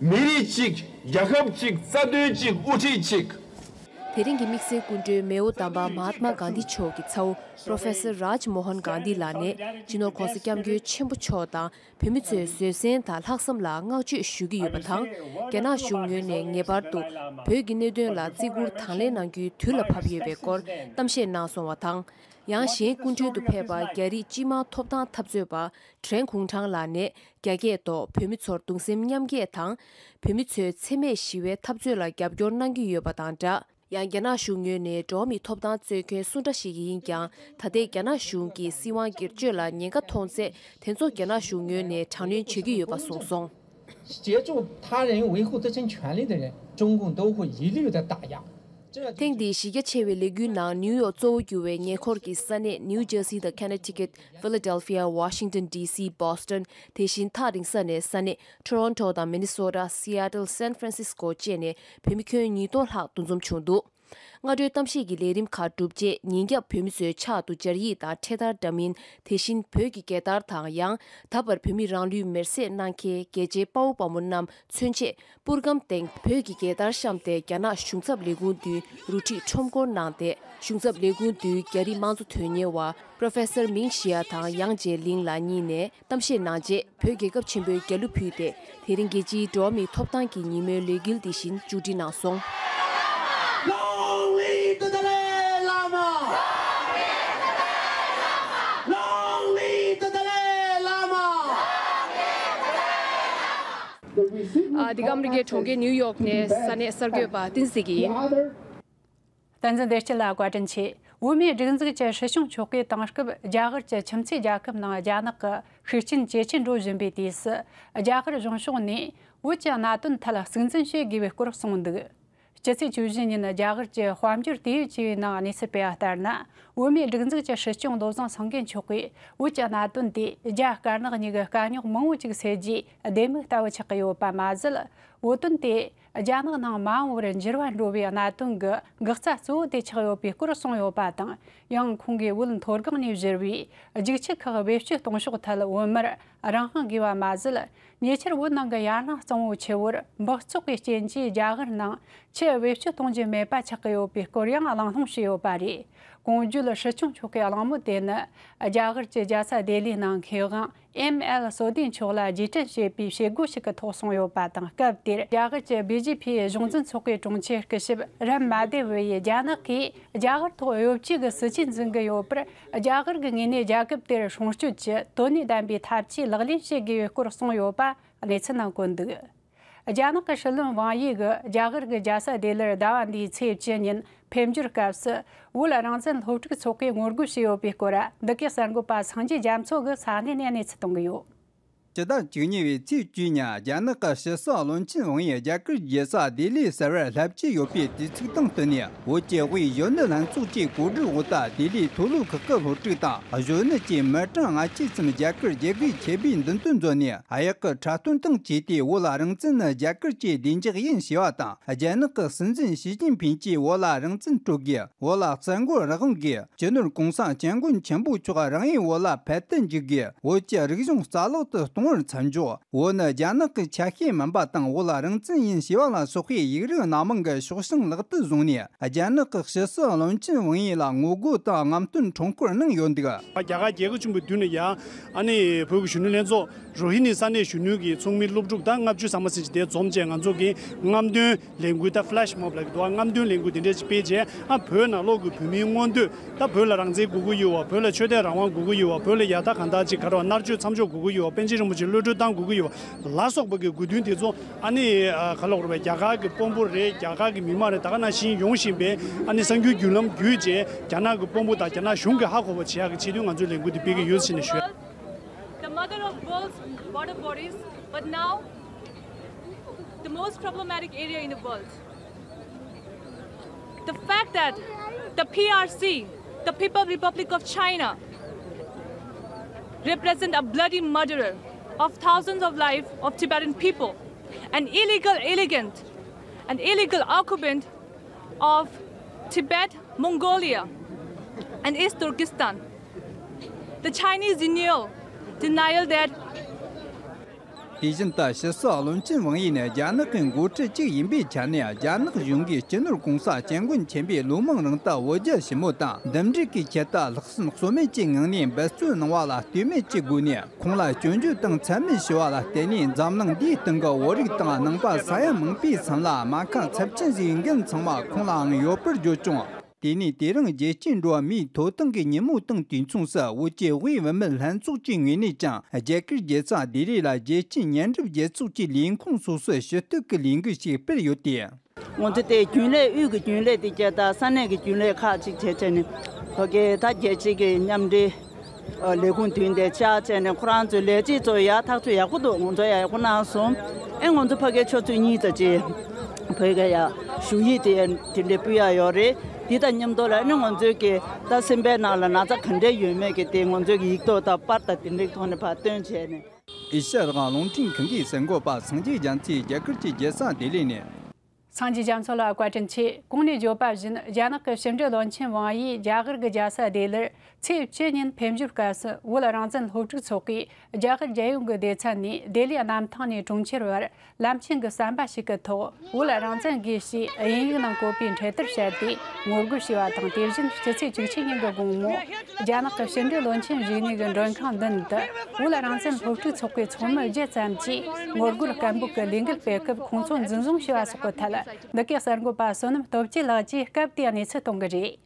མི་རིགས་གཅིག་རྒྱལ་ཁབ་གཅིག་རྩ་དོན་གཅིག་དབུ་ཁྲིད་གཅིག་དེ་རིང་གི་དམིགས་བསལ་སྐུ་མགྲོན་མེའོ་དམ་པ་མ་ཧཱ་ཏྨ་གྷན་དྷི་མཆོག་གི་ཚ་བོ་Professor Raj Mohan Gandhi ལགས་ནས་སྤྱི་ནོར་༸གོང་ས་༸སྐྱབས་མགོན་ཆེན་པོ་མཆོག་དང་བོད་མི་ཚོའི་བཟོད་བསྲན་དང་ལྷག་བསམ་ལ་བསྔགས་བརྗོད་ཞུ་གི་ཡོད་པ་དང་། རྒྱ་ནག་གཞུང་ངོས་ནས་ངེས་པར་དུ་བོད་ཀྱི་གནད་དོན་ལ་བརྩི་བཀུར་དང་ལེན་གནང་རྒྱུའི་དུས་ལ་བབ་ཡོད་པའི་སྐོར་གཏམ་བཤད་གནང་སོང་བ་དང་། ཡང་གཞན་སྐུ་མགྲོན་དུ་ཕེབས་པ་རྒྱ་རིགས་སྤྱི་དམངས་ཐོབ་ཐང་འཐབ་རྩོད་པ་ཀྲེན་གུང་ཁྲང་ལགས་ནས་རྒྱ་སྐད་ཐོག་བོད་མི་ཚོར་གདུང་སེམས་མཉམ་སྐྱེད་དང་། བོད་མི་ཚོའི་འཚེ་མེད་ཞི་བའི་འཐབ་རྩོད་ལ་རྒྱབ་སྐྱོར་གནང་གི་ཡོད་པ་དང་སྦྲགས། ཡང་རྒྱ་ནག་གཞུང་ངོས་ནས་འགྲོ་བ་མིའི་ཐོབ་ཐང་རྩོད་མཁན་སུ་འདྲ་ཞིག་ཡིན་ཀྱང་། ད་ལྟའི་རྒྱ་ནག་གཞུང་གིས་སྲིད་དབང་སྒེར་གཅོད་ལ་ཉེན་ཁ་མཐོང་ཚེ། དེ་ཚོ་རྒྱ་ནག་གཞུང་ངོས་ནས་དྲག་གནོན་བྱེད་ཀྱི་ཡོད་པ་གསུངས་སོང་། 协助他人维护自身权利的人，中共都会一律的打压。这 ཐེངས་འདིའི་གཞི་རྒྱ་ཆེ་བའི་ལས་འགུལ་ནང་ནིའུ་ཡོག་གཙོ་བོ་གྱུར་བའི་ཉེ་འཁོར་གྱི་ས་གནས་ནིའུ་ཇར་སི་དང་ཁ་ནེ་ཊི་ཀེཊ། ཕི་ལ་ཌེལ་ཕི་ཡ། ཝ་ཤིང་ཏོན་ཌི་སི། བྷོ་སི་ཊོན། དེ་བཞིན་ཐག་རིང་ས་ནས་ས་གནས་ཊོ་རོན་ཊོ་དང་མི་ནི་སོ་ཊ། སི་ཨེ་ཊལ། སན་ཧྥ་རན་སིས་ཀོ་བཅས་ནས་བོད་མི་ཁྱོན་ཉིས་སྟོང་ལྷག་འདུ་འཛོམས་བྱུང་འདུག་སྔ་དྲོའི་གཏམ་བཤད་ཀྱི་ལས་རིམ་ཁག་གྲུབ་རྗེས་ཉིན་རྒྱབ་བོད་མི་ཚོའི་ཕྱག་ཏུ་སྦྱར་ཡིག་དང་འཕྲེད་དར་འདྲ་མིན། དེ་བཞིན་བོད་ཀྱི་རྒྱལ་དར་དང་། ཡང་ད་བར་བོད་མི་རང་ལུས་མེར་སྲེག་གནང་མཁན་རྒྱལ་གཅེས་དཔའ་བོ་དཔའ་མོ་རྣམས་མཚོན་ཆེད་པུར་སྒམ་སྟེང་བོད་ཀྱི་རྒྱལ་དར་བཤམས་ཏེ་རྒྱ་ནག་གཞུང་ཚབ་ལས་ཁུངས་མདུན་རུ་ཁྲིད་ཁྲོམ་སྐོར་གནང་སྟེ། གཞུང་ཚབ་ལས་ཁུངས་འདིའི་རྒྱ་རིགས་དམངས་གཙོ་དོན་གཉེར་བ་པྲོ་ཧྥེ་སར་མིང་ཞི་ཡ་དང་ཡང་ཅེ་ལིང་ལགས་གཉིས་ནས་གཏམ་བཤད་གནང་རྗེས། བོད་རྒྱལ་ཁབ་ཆེན་པོའི་རྒྱལ་གླུ་ཕུལ་ཏེ། དེ་རིང་རྒྱལ་སྤྱིའི་འགྲོ་བ་མིའི་ཐོབ་ཐང་གི་ཉིན་མོའི་ལས་འགུལ་འདི་བཞིན་མཇུག་སྒྲིལ་གནང་སོང་། Long live the Dalai Lama! Long live the Dalai Lama! ཨ། འདི་ག་ཨ་མི་རི་ཀའི་གྲོང་ཁྱེར་ནིའུ་ཡོག་ནས་ས་གནས་གསར་འགོད་པ་བསྟན་འཛིན་ཡིན། བསྟན་འཛིན་བདེ་སྐྱིད་ལགས་བཀའ་དྲིན་ཆེ། བོད་མིའི་སྒྲིག་འཛུགས་ཀྱི་སྲིད་སྐྱོང་མཆོག་གིས་དེང་སྐབས་རྒྱ་གར་གྱི་ཁྱིམ་མཚེས་རྒྱལ་ཁབ་ནང་རྒྱ་ནག་གི་ཤུགས་རྐྱེན་ཇེ་ཆེར་འགྲོ་བཞིན་པའི་དུས་སུ། རྒྱ་གར་གཞུང་ཕྱོགས་ནས་བོད་ཀྱི་གནད་དོན་ཐད་གཙིགས་འཛིན་བྱེད་དགོས་པའི་སྐོར་གསུངས་འདུག། སྤྱི་ཚེས་བཅུ་བཞི་ཉིན་རྒྱ་གར་གྱི་དཔལ་འབྱོར་དུས་ཡུན་ཆེ་བའི་ནང་གནས་ཚུལ་སྤེལ་བ་ལྟར་ན། བོད་མིའི་སྒྲིག་འཛུགས་ཀྱི་སྲིད་སྐྱོང་བློ་བཟང་སེང་གེ་མཆོག་གིས་བོད་ཀྱི་གནད་དོན་དེ་རྒྱ་དཀར་ནག་གཉིས་ཀྱི་དཀའ་རྙོག་མང་བོ་ཅིག་སེལ་རྒྱུའི་ལྡེ་མིག་ལྟ་བུ་ཆགས་ཀྱི་ཡོད་པ་མ་ཟད། བོད་དོན་དེ་རྒྱ་ནག་ནང་མ་འོངས་པར་འགྱུར་བ་འགྲོ་བའི་གནད་དོན་གྱི་འགག་རྩ་གཙོ་བོ་དེ་ཆགས་ཡོད་པའི་སྐོར་གསུངས་ཡོད་པ་དང་། ཡང་ཁོང་གིས་བོད་མཐོ་སྒང་ནས་བཞུར་བའི་རྒྱུག་ཆུ་ཁག་བེད་སྤྱོད་གཏོང་ཕྱོགས་ཐད་བོད་མིར་རང་དབང་དགོས་པ་མ་ཟད། ཉེ་ཆར་བོད་ནང་གི་ཡར་ལངས་གཙང་བོ་ཆེ་བོར་འབག་བཙོག་གི་རྐྱེན་གྱིས་རྒྱ་གར་ནང་ཆུ་བེད་སྤྱོད་གཏོང་རྒྱུ་མེད་པ་ཆགས་ཀྱི་ཡོད་པའི་སྐོར་ཡང་གླེང་སློང་བྱས་ཡོད་པ་རེད། གོང་བརྗོད་སྲིད་སྐྱོང་མཆོག་གི་གླེང་མོལ་དེ་ནི་རྒྱ་གར་གྱི་རྒྱལ་ས་ལྡི་ལིའི་ནང་མཁས་དབང་ཨེམ་ཨེལ་སོ་ཏི་མཆོག་ལ་རྗེས་དྲན་བྱེད་པའི་བྱེད་སྒོ་ཞིག་གི་ཐོག་སོང་ཡོད་པ་དང་། སྐབས་དེར་རྒྱ་གར་གྱི་བི་ཇེ་པི་གཞུང་འཛིན་ཚོགས་པའི་དྲུང་ཆེ་སྐུ་ཞབས་རམ་མ་དེ་ཝི་ཡིས་རྒྱ་ནག་གིས་རྒྱ་གར་ཐོག་གཡོ་བྱེད་ཀྱི་སྲིད་ཇུས་འཛིན་གྱི་ཡོད་པར། རྒྱ་གར་གྱི་ངོས་ནས་རྒྱལ་ཁབ་དེར་སྲུང་སྐྱོབ་ཀྱི་དོན་གནད་ལྡན་པའི་ཐབས་ཇུས་ལག་ལེན་བྱེད་དགོས་པའི་སྐོར་གསུངས་ཡོད་པ་གནས་ཚུལ་ནང་བཀོད་འདུག། རྒྱ་ནག་གི་སྲིད་བློན་ཝང་ཡི་གིས་རྒྱ་གར་གྱི་རྒྱལ་ས་ལྡི་ལིར་ཟླ་བ་འདིའི་ཚེས་བཅུ་ཉིན་ཕེབས་འབྱོར་སྐབས་སུ། བོད་རང་བཙན་སློབ་ཕྲུག་ཚོགས་པས་ངོ་རྒོལ་བྱས་ཡོད་པའི་སྐོར། འདི་གའི་གསར་འགོད་པ་སངས་རྒྱས་རྒྱ་མཚོ་གིས་ས་གནས་ནས་གནས་ཚུལ་གཏོང་གི་ཡོད། སྤྱི་ཟླ་བཅུ་གཉིས་པའི་ཚེས་བཅུ་ཉིན་རྒྱ་ནག་གི་ཕྱི་སྲིད་བློན་ཆེན་ཝང་ཡིས་རྒྱ་གར་རྒྱལ་ས་ལྡི་ལིའི་གསར་བར་བསླབ་ཀྱི་ཡོད་པའི་དུས་ཚིགས་དང་བསྟུན་ནས། བོད་ཀྱི་དབུས་གཞོན་ནུ་ལྷན་ཚོགས་ཀྱི་གོ་སྒྲིག་འོག་ཏུ་ལྡི་ལིའི་མཐོ་སློབ་ཁག་གི་སློབ་ཕྲུག་དང་གཞོན་ནུ་བཅས་མི་གྲངས་ལྔ་བཅུ་ཙམ་རྒྱ་གར་རྒྱལ་སྒོའི་ཆེད་པའི་མདུན་དུ་འཛོམས་ནས། གཡག་གི་འཁྲབ་སྟོན་དང་བཅས་ཏེ། བོད་ལ་རང་བཙན་ནི་རྒྱ་གར་གྱི་བདེ་འཇགས་ཡིན་ཞེས་པ་དང་། རྒྱ་ནག་གི་སྲིད་འཛིན་ཞི་ཅིན་ཕིང་གིས་བོད་ལ་རང་བཙན་སྤྲོད་དགོས། བོད་ལ་བཙན་རྒོལ་རང་དབང་དགོས། སྤྱི་ནོར་གོང་ས་སྐྱབས་མགོན་ཆེན་པོ་མཆོག་རང་ཡུལ་བོད་ལ་ཕེབས་ཐུན་འཇུག་དགོས། བོད་ཀྱི་རིག་གཞུང་རྩ་བརླག་ཏུ་གཏོང་བར་མཚམས་འཇོག། བོད་ནི་རྒྱ་ནག་གི་ཆ་ཤས་མིན་པ་དང་། བོད་ལ་རང་བཙན་ཡིན་ཞེས་པ་ལ་སོགས་པའི་ཡིག་རིགས་སྣ་མང་གི་ཤོག་བྱང་ལག་ཏུ་བཟུང་ནས། རྒྱ་ནག་གི་ཕྱི་སྲིད་བློན་ཆེན་ཝང་ཡི་ལ་ངོ་རྒོལ་དང་རྔམ་སྟོན་ཁྲོམ་སྐོར་གནང་ཡོད་འདུག། རྒྱ་གར་རྒྱལ་ཁབ་ཆེན་པོའི་མདུན་ནས་ཡང་ཨ་ནི་བོད་ཀྱི་གཞོན་ནུ་ལྷན་ཚོགས་རོ་ཧི་ནི་ས་གནས་གཞོན་ནུ་གི་ཚོགས་མི་སློབ་ཕྲུག་དང་ལྔ་བཅུ་ཙམ་ཞིག་དེ་འཛོམས་བྱས། ང་ཚོ་གི་རྔམ་སྟོན་ལས་འགུལ་དང་ཕི་ལེཤ་མོབ་ལབ་ཀྱི་འདུག། རྔམ་སྟོན་ལས་འགུལ་དེ་འདྲས་ཅིག་སྤེལ་རྗེས། ཨ། བོད་ནང་ལོགས་ཀྱི་བོད་མིའི་མངོན་འདོད་ད། བོད་ལ་རང་བཙན་དགོས་ཀྱི་ཡོད་པ། བོད་ལ་ཆོས་དད་རང་དབང་དགོས་ཀྱི་ཡོད་པ། བོད་ལ་ཡག་ཐག་གང་ཐག་ཅིག་ག་རེ་བ། མནར་གཅོད་མཚམས་འཇོག་དགོས་ཀྱི་ཡོད་པ། པཎ་ཆེན་རིན་པོ་ཆེ་གློད་གྲོལ་གཏང་དགོས་ཀྱི་ཡོད་པ་ལ་སོགས་པ་གི་དགོས་འདུན་དེ་ཚོ། ཨ་ནི་ཨ། ག་ལབ་དགོས་རེད་པས། རྒྱ་གར་གྱི་དཔོན་པོ་རེད། རྒྱ་གར་གྱི་མི་མང་རེད། ད་ག་ནང་བཞིན་ཡོང་བཞིན་པའི་ཨ་ནི་གསར་འགྱུར་བརྒྱུད་ལམ་བརྒྱུད་བྱས། རྒྱ་ནག་གི་དཔོན་པོ་དང་རྒྱ་ནག་གཞུང་གིས་ཧ་གོ་བ་བྱེད་ཡག་གི་ཆེད་དུ་ང་ཚོས་ལས་འགུལ་འདི་སྤེལ་གྱི་ཡོད་ཟེར་ནས་ཞུ། The mother of world's border bodies, but now the most problematic area in the world. The fact that the P R C, the People Republic of China, represent a bloody murderer of thousands of life of Tibetan people, an illegal alien, an illegal occupant of Tibet, Mongolia, and East Turkestan. The Chinese denial, denial that དེ་བཞིན་དུ་ཕྱི་སྲིད་བློན་ཆེན་ཝང་ཡི་ནི་རྒྱ་ནག་གི་འགོ་ཁྲིད་ཅིག་ཡིན་པའི་ཆ་ནས། རྒྱ་ནག་གཞུང་གིས་སྤྱི་ནོར་གོང་ས་སྐྱབས་མགོན་ཆེན་པོའི་ལོ་མང་རིང་དུ་བོད་རྒྱ་ཞི་མོལ་དང་འདུམ་འགྲིག་གི་ཆེད་དུ་ལྷག་བསམ་ཟོལ་མེད་ཀྱི་ངང་ནས་འབད་བརྩོན་གནང་བ་ལ་ལྟོས་མེད་ཀྱི་སྒོ་ནས་ཁོང་ལ་སྐྱོན་བརྗོད་དང་མཚན་སྨད་ཞུ་བ་ལ་བརྟེན་ནས། འཛམ་གླིང་འདིའི་སྟེང་གི་བོད་རིགས་དང་ནང་པ་ས་ཡ་མང་པོའི་སེམས་ལ་རྨ་ཁ་ཚབས་ཆེན་ཞིག་ཡིན་མཁན་ཚང་མ་ཁོང་ལའང་ཡོད་པར་བརྗོད་ཀྱང་། དེ་ནས་དེ་རིང་རྒྱལ་སྤྱིའི་འགྲོ་བ་མིའི་ཐོབ་ཐང་གི་ཉིན་མོ་དང་དུས་མཚུངས་སུ། བོད་ཀྱི་དབུས་བུད་མེད་ལྷན་ཚོགས་ཀྱི་ངོས་ནས་ཀྱང་རྒྱ་གར་རྒྱལ་ས་ལྡི་ལི་ལ་རྒྱལ་སྤྱིའི་མཉམ་འབྲེལ་རྒྱལ་ཚོགས་ཀྱི་ལས་ཁུངས་སོ་སོའི་ཕྱི་བལྟས་ཀྱི་ལས་འགུལ་ཞིག་སྤེལ་ཡོད་དེ། ང་ཚོ་དེ་རྒྱུན་ལས། དབུས་ཀྱི་རྒྱུན་ལས་དེ་བརྒྱད་དང་ས་གནས་ཀྱི་རྒྱུན་ལས་ཁག་ཅིག་བྱས་བྱས་ནས། ཕ་གི་ད་རྒྱལ་སྤྱི་གི་མཉམ་འབྲེལ་ལས་ཁུངས་བདུན་དེ་བཅར་བྱས་ནས། ཁོ་རང་ཚོའི་ལས་བྱེད་ཚོ་ཡག་ཐག་ཆོད་ཡག་པོ་འདུག། ང་ཚོ་ཡག་ཡག་པོ་གནང་སོང་། ཨེ། ང་ཚོ་ཕ་གིའི་ཆུ་ཚོད་གཉིས་ཙམ་ཅིག་བོད་སྐད་ཡ་ཞུ་ཡིག་དེ་དེ་འདྲའི་ཕུལ་ཡག་ཡོད་རེད། དེ་དང་མཉམ་དུ་ལ་ཨ་ནི་ང་ཚོའི་གི་ད་སེམས་པའི་ནང་ལ་ན་ཚ་ག་འདྲ་ཡོད་མེད་ཀྱི་དེ་ང་ཚོའི་གི་ཡིག་ཐོག་དང་པར་དང་དེ་འདྲའི་ཐོག་ནས་ཕར་སྟོན་བྱས་ནས། ཨེ་ཤ་ཡ་རང་དབང་རླུང་འཕྲིན་ཁང་གི་གསར་འགོད་པ་སངས་རྒྱས་རྒྱ་མཚོས་རྒྱ་གར་གྱི་རྒྱལ་ས་ལྡི་ལི་ནས། སངས་རྒྱས་རྒྱ་མཚོ་ལ་བཀའ་དྲིན་ཆེ། གོང་ནས་བརྗོད་པ་བཞིན། རྒྱ་ནག་གི་ཕྱི་འབྲེལ་བློན་ཆེན་ཝང་ཡིས་རྒྱ་གར་གྱི་རྒྱལ་ས་ལྡི་ལིར་ཚེས་བཅུ་ཉིན་ཕེབས་འབྱོར་སྐབས་སུ། བོད་རང་བཙན་སློབ་ཕྲུག་ཚོགས་པས་རྒྱ་གར་རྒྱལ་ཡོངས་ཀྱི་སྡེ་ཚན་ནས་ལྡི་ལིའི་གནམ་ཐང་ནས་གྲོང་ཁྱེར་བར་ལམ་ཆེན་གྱི་ཟམ་པ་ཞིག་གི་ཐོག་བོད་རང་བཙན་དགོས་ཞེས་དབྱིན་ཡིག་ནང་བཀོད་པའི་འཕྲེད་དར་བཤད་དེ་ངོ་རྒོལ་བྱས་པ་དང་། དེ་བཞིན་ཕྱི་ཚེས་བཅུ་གཅིག་ཉིན་གྱི་དགོང་མོ། རྒྱ་ནག་གི་ཕྱི་འབྲེལ་བློན་ཆེན་རིག་གནས་ཀྱི་མགྲོན་ཁང་མདུན་དུ་བོད་རང་བཙན་སློབ་ཕྲུག་ཚོགས་པའི་ཚོགས་མི་བརྒྱད་ཙམ་གྱིས་ངོ་རྒོལ་སྐད་འབོད་ཀྱི་ལས་འགུལ་སྤེལ་སྐབས། ཁོང་ཚོ་འཛིན་བཟུང་བྱས་པ་སོགས་ཀྱི་ཐད། འདི་གའི་གསར་འགོད་པ་བསོད་ནམས་སྟོབས་རྒྱས་ལགས་ཀྱིས་སྐབས་དེའི་གནས་ཚུལ་གཏོང་གི་རེད།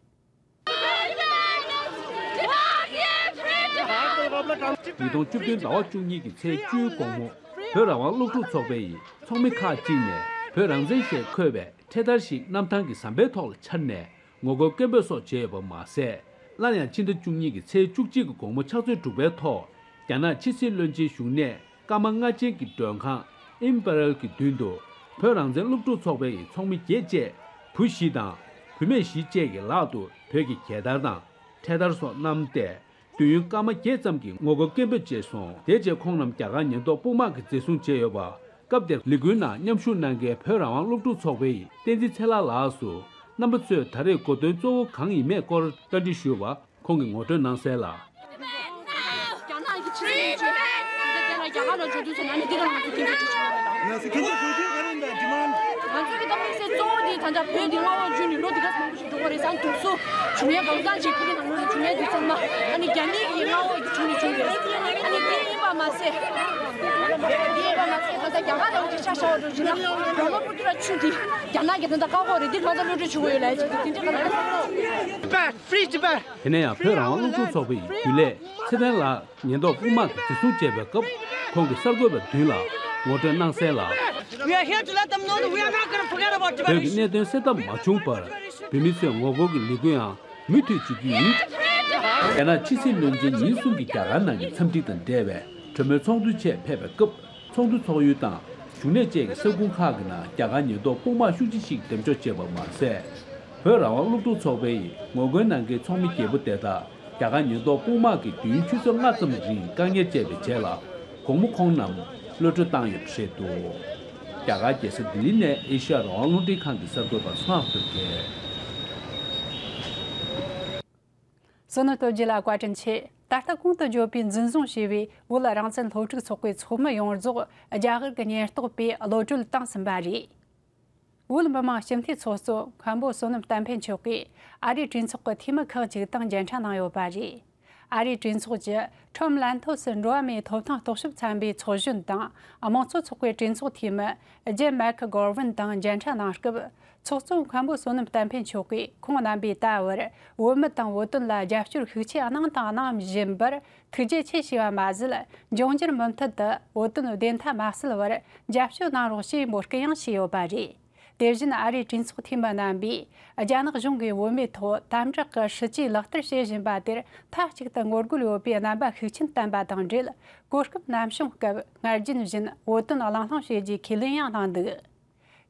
ཉིས་སྟོང་བཅུ་བདུན་ཟླ་བ་བཅུ་གཉིས་ཀྱི་ཚེས་བཅུའི་དགོང་མོ། བོད་རང་དབང་སློབ་ཕྲུག་ཚོགས་པ་ཡི་ཚོགས་མི་ཁག་ཅིག་ནས་བོད་རང་བཙན་ཞེས་འཁོད་པའི་འཕྲེད་དར་ཞིག་གནམ་ཐང་གི་ཟམ་པའི་ཐོག་ལ་འཕྱར་ནས། ངོ་རྒོལ་སྐད་འབོད་སོགས་བྱས་ཡོད་པ་མ་ཟད། སླར་ཡང་ཕྱི་ཟླ་བཅུ་གཉིས་ཀྱི་ཚེས་བཅུ་གཅིག་གི་དགོང་མོ་ཕྱག་ཚོད་དྲུག་པའི་ཐོག་རྒྱ་ནག་ཕྱི་སྲིད་བློན་ཆེན་བཞུགས་གནས་ཀརྨ་རྔ་ཆེན་གྱི་མགྲོན་ཁང་ཨིམ་པེ་རལ་གྱི་མདུན་དུ། བོད་རང་བཙན་སློབ་ཕྲུག་ཚོགས་པའི་ཚོགས་མི་བརྒྱད་བཅས་བུ་བཞི་དང་བུད་མེད་བཞི་བཅས་ཀྱི་ལག་ཏུ་བོད་ཀྱི་རྒྱལ་དར་དང་འཕྲེད་དར་སོགས་བསྣམས་ཏེ། དུས་ཡུན་སྐར་མ་བརྒྱད་ཙམ་གྱི་ངོ་རྒོལ་སྐད་འབོད་བྱས་སོང་། དེ་རྗེས་ཁོང་རྣམས་རྒྱ་གར་ཉེན་རྟོག་དཔུང་དམག་གིས་འཛིན་བཟུང་བྱས་ཡོད་པ། སྐབས་དེར་ལས་འགུལ་ནང་མཉམ་ཞུགས་གནང་མཁན་བོད་རང་དབང་སློབ་ཕྲུག་ཚོགས་པའི་བསྟན་འཛིན་ཚེ་ལྷ་ལགས་སུ། རྣམ་པ་ཚོས་ད་རེས་གོ་སྟོན་གཙོ་བོ་གང་ཡིན་མེད་སྐོར་བཀའ་འདྲི་ཞུས་པ། ཁོང་གིས་ངོ་སྤྲོད་གནང་གསལ་ལ། རྒྱ་ནག་གི་ཕྱི་སྲིད་ཇུས་འདི་དེ་ལ་རྒྱ་གར་ལ་འཇུག་དུས་ཚོད་ན་ནི་འདི་ལ་ང་ཚོ་སྐད་འབོད་བྱེད་ཆོག་རེད་ལ། ང་ཚོ་སྐད་འབོད་དགོས་དུས་ག་རེ་འདྲ་ཌི་མན། ང་ཚོ་གི་ད་དམིགས་བསལ་གཙོ་བོ་འདི་ད་ལྟ་བོད་འདི་མངའ་འོག་བཅུག་ནས་ལོ་འདི་ག་ཙམ་པོ་ཞིག་འགྲོ་གི་རེད་ཟེར་དུས་སུ། བྱུང་ཡས་གང་ཟག་ཅིག་ཕ་གི་ནང་ལོགས་ལ་བྱུང་ཡས་འདི་ཚང་མ་ཨ་ནི་རྒྱ་མི་གི་མངའ་འོག་གི་བྱུང་ནས་བྱུང་རེད། ཨ་ནི་འདི་ཡིན་པ་མ་ཟད། འདི་ཡིན་པ་མ་ཟད་ད་ལྟ་རྒྱ་གར་ལ་འོ་ཅིག་ཆ་བཞག་པ་འགྲོ་བཞིན་ན་རོང་བོ་པོ་ཏི་ར་ཆུ་འདི་རྒྱ་ནག་གི་ད་ལྟ་བཀག་འགོག་རེད། འདི་ང་ཚོ་བློ་གྲོས་བྱེད་དགོས་ཡོད་ལ་ཅིག་འདི་འདི་ག་ལ་རེད། Tibet, free Tibet. དེ་ནས་ཡང་བོད་རང་དབང་སློབ་ཕྲུག་ཚོགས་པའི་རྒྱུན་ལས་ཚེ་བརྟན་ལགས་ཉེན་རྟོག་དཔུང་དམག་གིས་འཛིན་བཟུང་བྱས་པའི་སྐབས། ཁོང་གིས་གསར་འགོད་པ་མདུན་ལ་ངོ་སྤྲོད་གནང་གསལ་ལ། We are here to let them know that we are not going to forget about Tibet. བོད་ཀྱི་གནད་དོན་སེལ་ཐབས་མ་བྱུང་བར། བོད་མི་ཚོས་ངོ་རྒོལ་གྱི་ལས་འགུལ་ཡང་མུ་མཐུད་བྱེད་རྒྱུ་ཡིན། རྒྱ་ནག་ཕྱི་སྲིད་བློན་ཆེན་ཉིན་གསུམ་གྱི་རྒྱ་གར་ནང་གི་འཚམས་འདྲི་དང་འབྲེལ་བའི་གྲོས་མོལ་ཚོགས་འདུ་ཆེད་ཕེབས་པའི་སྐབས། ཚོགས་འདུ་ཚོགས་ཡུལ་དང་བཞུགས་གནས་བཅས་ཀྱི་ས་ཁུལ་ཁག་གི་ནང་རྒྱ་གར་ཉེན་རྟོག་དཔུང་དམག་ཤུགས་ཆེ་ཞིག་འགྲེམས་འཇོག་བྱས་པ་མ་ཟད། བོད་རང་དབང་སློབ་ཕྲུག་ཚོགས་པའི་ངོ་རྒོལ་གནང་མཁན་ཚོགས་མི་བརྒྱད་པོ་དེ་དག་རྒྱ་གར་ཉེན་རྟོག་དཔུང་དམག་གིས་དུས་ཡུན་ཆུ་ཚོད་ལྔ་ཙམ་རིང་བཀག་ཉར་བྱས་པའི་རྗེས་ལ། དགོང་མོ་ཁོང་རྣམས་གློད་གྲོལ་བཏང་ཡོད་པ་རེད་འདུག་རྒྱ་གར་རྒྱལ་ས་ལྡི་ལི་ནས་ཨེ་ཤ་ཡ་རང་དབང་རླུང་འཕྲིན་ཁང་གི་གསར་འགོད་པ་བསོད་ནམས་སྟོབས་རྒྱས། བསོད་ནམས་སྟོབས་རྒྱས་ལ་བཀའ་དྲིན་ཆེ། ད་ལྟ་གོང་དུ་བརྗོད་པའི་འཛིན་བཟུང་བྱས་པའི་བོད་རང་བཙན་སློབ་ཕྲུག་ཚོགས་པའི་ཚོགས་མི་ཡོངས་རྫོགས་རྒྱ་གར་གྱི་ཉེན་རྟོག་པས་གློད་གྲོལ་བཏང་ཟིན་པ་རེད། བོད་མི་མང་སྤྱི་འཐུས་ཚོགས་གཙོ་མཁན་པོ་བསོད་ནམས་བསྟན་འཕེལ་མཆོག་གིས་ཨ་རིའི་གྲོས་ཚོགས་ཀྱི་འཐུས་མི་ཁག་ཅིག་དང་མཇལ་འཕྲད་གནང་ཡོད་པ་རེད། ཨ་རིའི་གྲོས་ཚོགས་ཀྱི་ཁྲོམ་ལན་ཐོ་སི་འགྲོ་བ་མིའི་ཐོབ་ཐང་རྟོག་ཞིབ་ཚན་པའི་ཚོགས་གཞོན་དང་། དམངས་གཙོ་ཚོགས་པའི་གྲོས་ཚོགས་འཐུས་མི་ཇེམ་མེག་གྷོ་ཝིན་དང་མཇལ་འཕྲད་གནང་སྐབས། ཚོགས་གཙོ་མཁན་པོ་བསོད་ནམས་བསྟན་འཕེལ་མཆོག་གིས་ཁོང་རྣམ་པས་ད་བར་བོད་མི་དང་བོད་དོན་ལ་རྒྱབ་སྐྱོར་ཤུགས་ཆེ་གནང་དང་གནང་བཞིན་པར་ཐུགས་རྗེ་ཆེ་ཞུས་པ་མ་ཟད། འབྱུང་འགྱུར་མུ་མཐུད་དུ་བོད་དོན་བདེན་མཐའ་མ་གསལ་བར་རྒྱབ་སྐྱོར་གནང་རོགས་ཞེས་འབོད་སྐུལ་ཡང་བྱས་ཡོད་པ་རེད། དེ་བཞིན་ཨ་རིའི་གྲོས་ཚོགས་འཐུས་མི་རྣམ་པས་རྒྱ་ནག་གཞུང་གིས་བོད་མིའི་ཐོག་དམ་དྲག་གི་སྲིད་ཇུས་ལག་བསྟར་བྱེད་བཞིན་པ་དེར་མཐའ་གཅིག་ཏུ་ངོ་རྒོལ་ཡོད་པའི་རྣམ་པ་ཤུགས་ཆེན་བསྟན་པ་དང་འབྲེལ། གོ་སྐབས་ནམ་བྱུང་སྐབས་སྔར་རྒྱུན་བཞིན་བོད་དོན་གླེང་སློང་བྱེད་རྒྱུའི་ཁས་ལེན་ཡང་གནང་འདུག་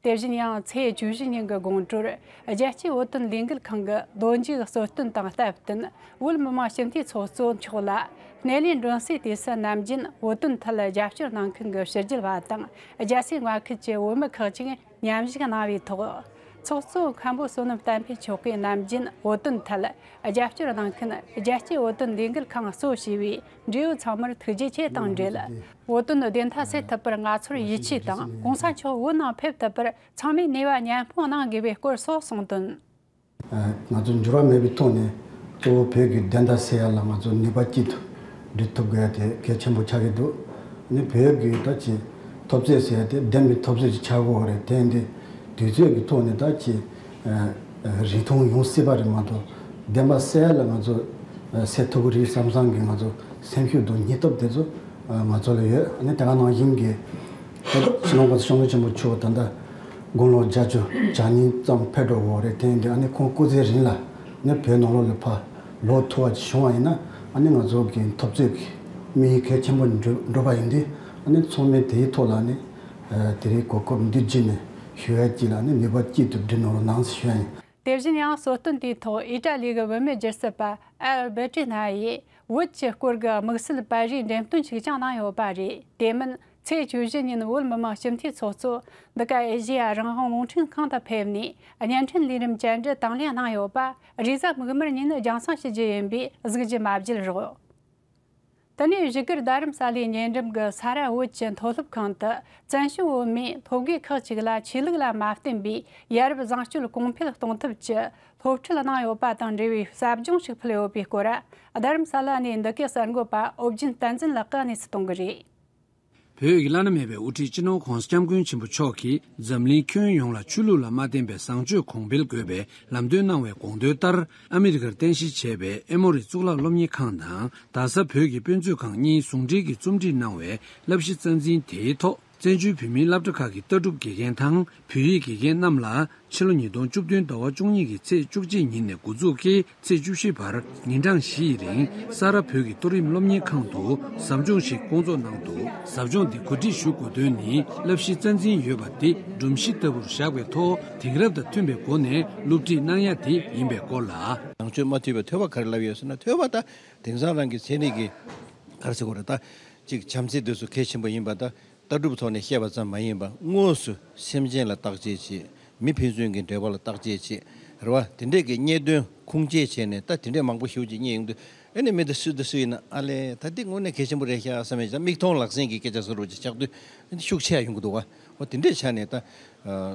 དེ་བཞིན་ཡང་ཚེས་བཅུ་བཞི་ཉིན་གྱི་དགོང་དྲོར་རྒྱལ་སྤྱིའི་བོད་དོན་ལས་འགུལ་ཁང་གི་ལོ་མཇུག་གསོལ་སྟོན་དང་སྟབས་བསྟུན། བོད་མི་མང་སྤྱི་འཐུས་ཚོགས་གཙོ་མཆོག་ལ་སྣེ་ལེན་མགྲོན་བསུའི་དུས་སུ་ནམ་རྒྱུན་བོད་དོན་ཐད་རྒྱབ་སྐྱོར་གནང་མཁན་གྱི་ཕྱི་རྒྱལ་བ་དང་རྒྱལ་སའི་མངའ་ཁུལ་གྱི་བོད་མི་ཁག་ཅིག་མཉམ་ཞུགས་གནང་བའི་ཐོག་ཚོགས་གཙོ་མཁན་པོ་བསོད་ནམས་བསྟན་འཕེལ་མཆོག་གིས་ནམ་རྒྱུན་བོད་དོན་ཐད་རྒྱབ་སྐྱོར་གནང་མཁན་རྒྱལ་སྤྱིའི་བོད་དོན་ལས་འགུལ་ཁང་གཙོ་བྱས་པའི་འབྲེལ་ཡོད་ཚང་མར་ཐུགས་རྗེ་ཆེ་དང་འབྲེལ། བོད་དོན་བདེན་མཐའ་གསལ་ཐུབ་པར་ང་ཚོར་ཡིད་ཆེས་དང་། གོང་ས་མཆོག་བོད་ནང་ཕེབས་ཐུབ་པར་ཚང་མས་ནུས་པ་མཉམ་སྤུངས་གནང་དགོས་པའི་སྐོར་སོགས་གསུངས་དོན། ང་ཚོ་འགྱུར་བ་མེད་པའི་ཐོག་ནས་གཙོ་བོ་བོད་ཀྱི་བདེན་མཐའ་གསལ་ཡ་ལ་ང་ཚོ་ནུས་པ་གཅིག་ཏུ་སྒྲིལ་ཐུབ་དགོས་ཡ་དེ་གལ་ཆེན་པོ་ཆགས་ཀྱི་འདུག་ནི་བོད་ཀྱི་ད་ཅི་འཐབ་རྩོད་ཟེར་ཡ་དེ་བདེན་པའི་འཐབ་རྩོད་ཅིག་ཆགས་དགོས་རེད། དེ་འདི་དུས་ཚོད་ཀྱི་ཐོག་ནས་ད་ཅི་རིགས་མཐོང་ཡོང་སྲིད་པ་རེད་མ་གཏོགས། བདེན་པ་གསལ་ལ་ང་ཚོ་གསལ་ཐུབ་ཀྱི་རེད་བསམ་བསམ་གྱི་ང་ཚོ་སེམས་ཤུགས་དང་སྙིང་སྟོབས་དེ་ཚོ་ང་ཚོ་ལ་ཡོད། ཨ་ནི་དེ་ག་ནང་བཞིན་གྱི་སྤྱི་ནོར་༸གོང་ས་༸སྐྱབས་མགོན་ཆེན་པོ་མཆོག་ད་ལྟ་དགུང་ལོ་བརྒྱད་ཅུ་གྱ་གཉིས་ཙམ་ཕེབས་འགྲོ་གི་རེད། དེ་ཡིན་དུས་ཨ་ནི་ཁོང་སྐུ་ཚེ་རིང་ལ་ནི་བོད་ནང་ལོགས་ལ་ཕར་ལོག་ཐུབ་པ་ཅིག་བྱུང་བ་ཡིན་ན། ཨ་ནི་ང་ཚོ་གི་འཐབ་རྩོད་ཀྱི་དམིགས་ཡུལ་གལ་ཆེན་པོ་འགྲུབ་འགྲུབ་པ་ཡིན་དུས། ཨ་ནི་ཚང་མས་དེའི་ཐོག་ལ་ནི་དེ་རིང་གོ་སྐབས་འདི་བརྒྱུད་ནས་ཞུ་ཡ་གཅིག་ལ་ནི་ནུས་པ་གཅིག་ཏུ་སྒྲིལ་གནང་རོགས་གནང་ཞུ་ཡ་ཡིན། དེ་བཞིན་ཡང་གསོལ་སྟོན་དེའི་ཐོག་ཨི་ཏྲ་ལི་གི་བུད་མེད་སྒྱུ་རྩལ་པ་ཨལ་བེ་ཏྲི་ན་ཡིས་བོད་ཀྱི་སྐོར་གྱི་དམིགས་བསལ་པར་རིས་འགྲེམས་སྟོན་ཞིག་ཀྱང་གནང་ཡོད་པ་རེད། དེ་མིན་ ཚེས་བཅུ་བཞི་ཉིན་བོད་མི་མང་སྤྱི་འཐུས་ཚོགས་གཙོ་འདི་ག་ཨེ་ཤེ་ཡ་རང་དབང་རླུང་འཕྲིན་ཁང་དུ་ཕེབས་ནས་བརྙན་འཕྲིན་ལས་རིམ་བཅར་འདྲི་དང་ལེན་གནང་ཡོད་པ་རེས་གཟའ་མིག་དམར་ཉིན་རྒྱང་སྲིང་ཞུ་རྒྱུ་ཡིན་པས་གཟིགས་རྒྱུ་མ་བརྗེད་རོགས། དེ་ནས་བཞུགས་སྒར་རྡ་རམ་ས་ལའི་ཉེ་འགྲམ་གྱི་ས་ར་བོད་ཀྱི་མཐོ་སློབ་ཁང་དུ་བཙན་བྱོལ་བོད་མིས་སློབ་དགེ་ཁག་ཅིག་ལ་ཆོས་ལུགས་ལ་མ་བརྟེན་པའི་ཡ་རབས་བཟང་སྤྱོད་གོང་འཕེལ་གཏོང་ཐབས་ཀྱི་སློབ་ཁྲིད་གནང་ཡོད་པ་དང་འབྲེལ་བའི་ཟབ་སྦྱོང་ཞིག་ཕུལ་ཡོད་པའི་སྐོར། རྡ་རམ་ས་ལ་ནས་འདི་གའི་གསར་འགོད་པ་ཨོ་རྒྱན་བསྟན་འཛིན་ལགས་ཀྱིས་གནས་ཚུལ་གཏོང་གི་རེད། བོད་ཀྱི་བླ་ན་མེད་པའི་དབུ་ཁྲིད་སྤྱི་ནོར་༧གོང་ས་༧སྐྱབས་མགོན་ཆེན་པོ་མཆོག་གིས་འཛམ་གླིང་ཁྱོན་ཡོངས་ལ་ཆོས་ལུགས་ལ་མ་བརྟེན་པའི་བཟང་སྤྱོད་གོང་འཕེལ་དགོས་པའི་ལམ་སྟོན་གནང་བའི་དགོངས་དོན་ལྟར། ཨ་མི་རི་ཀར་རྟེན་གཞི་བྱས་པའི་ཨེ་མོ་རི་གཙུག་ལག་སློབ་གཉེར་ཁང་དང་རྡ་ས་བོད་ཀྱི་དཔེ་མཛོད་ཁང་གཉིས་ཟུང་འབྲེལ་གྱིས་རྩོམ་སྒྲིག་གནང་བའི་བསླབ་གཞི་རྩ་འཛིན་དེའི་ཐོག་བཙན་བྱོལ་བོད་མིའི་སློབ་གྲྭ་ཁག་གི་ལྟ་གྲུབ་དགེ་རྒན་དང་བོད་ཡིག་དགེ་རྒན་རྣམས་ལ། ཕྱི་ལོ་ཉིས་སྟོང་བཅུ་བདུན་ཟླ་བ་བཅུ་གཉིས་ཀྱི་ཚེས་བཅུ་གཅིག་ཉིན་ནས་འགོ་འཛུགས་ཀྱིས་ཚེས་བཅུ་བཞི་བར་ཉིན་གྲངས་བཞི་ཡི་རིང་ས་ར་བོད་ཀྱི་མཐོ་རིམ་སློབ་གཉེར་ཁང་དུ་ཟབ་སྦྱོང་ཞིག་སྐོང་ཚོགས་གནང་འདུག་ཟབ་སྦྱོང་འདི་གོ་སྒྲིག་ཞུ་དགོས་དོན་ནི་བསླབ་གཞི་རྩ་འཛིན་ཡོད་པ་འདི་སྒྲོམ་གཞི་ལྟ་བུར་བཞག་པའི་ཐོག་དེང་རབས་དང་མཐུན་པའི་སྒོ་ནས་སློབ་ཁྲིད་གནང་ཡ་དེ་ཡིན་པའི་སྐོར་ལ། བཟང་སྤྱོད་མ་ཐུབ་པའི་ཐོས་པ་ག་རེ་ལབ་ཡོད་ཟེར་ན་ཐོས་པ་ད་དེང་སང་རང་གི་ཚན་རིག་གི་ག་རེ་ཟེར་དགོས་རེད་ད་ཅིག་བྱམས་བརྩེ་དེ་ཚོ་གལ་ཆེན་པོ་ཡིན་པ་ད། ལྟ་གྲུབ་ཐོག་ནས་བཤད་པ་ཙམ་མ་ཡིན་པར་དངོས་སུ་སེམས་ཅན་ལ་བརྟག་དཔྱད་བྱེད། མི་ཕན་ཚུན་གྱི་འབྲེལ་བ་ལ་བརྟག་དཔྱད་བྱེད། རེད་བ། དེ་འདྲས་ཀྱི་རྙེད་དོན་ཁུངས་སྐྱེལ་བྱས་ནས་ད་དེ་འདྲས་མང་པོ་ཞེ་པོ་ཅིག་རྙེད་ཡོང་དུས་ཨ་ནི་མི་འདི་སུ་འདི་སུ་ཡིན་ན་ཨ་ལས་ད་འདི་དངོས་གནས་གལ་ཆེན་པོ་རེད་ཤག་བསམ་ཡས་ཅིག་མིག་མཐོང་ལག་ཟིན་གྱི་སྐད་ཆ་བཟོ་རོགས་ཅིག་ཆགས་དུས་ཤུགས་ཆེ་ཡ་ཡོང་གི་འདུག་བ། འོ་དེ་འདྲས་ཆགས་ནས་ད།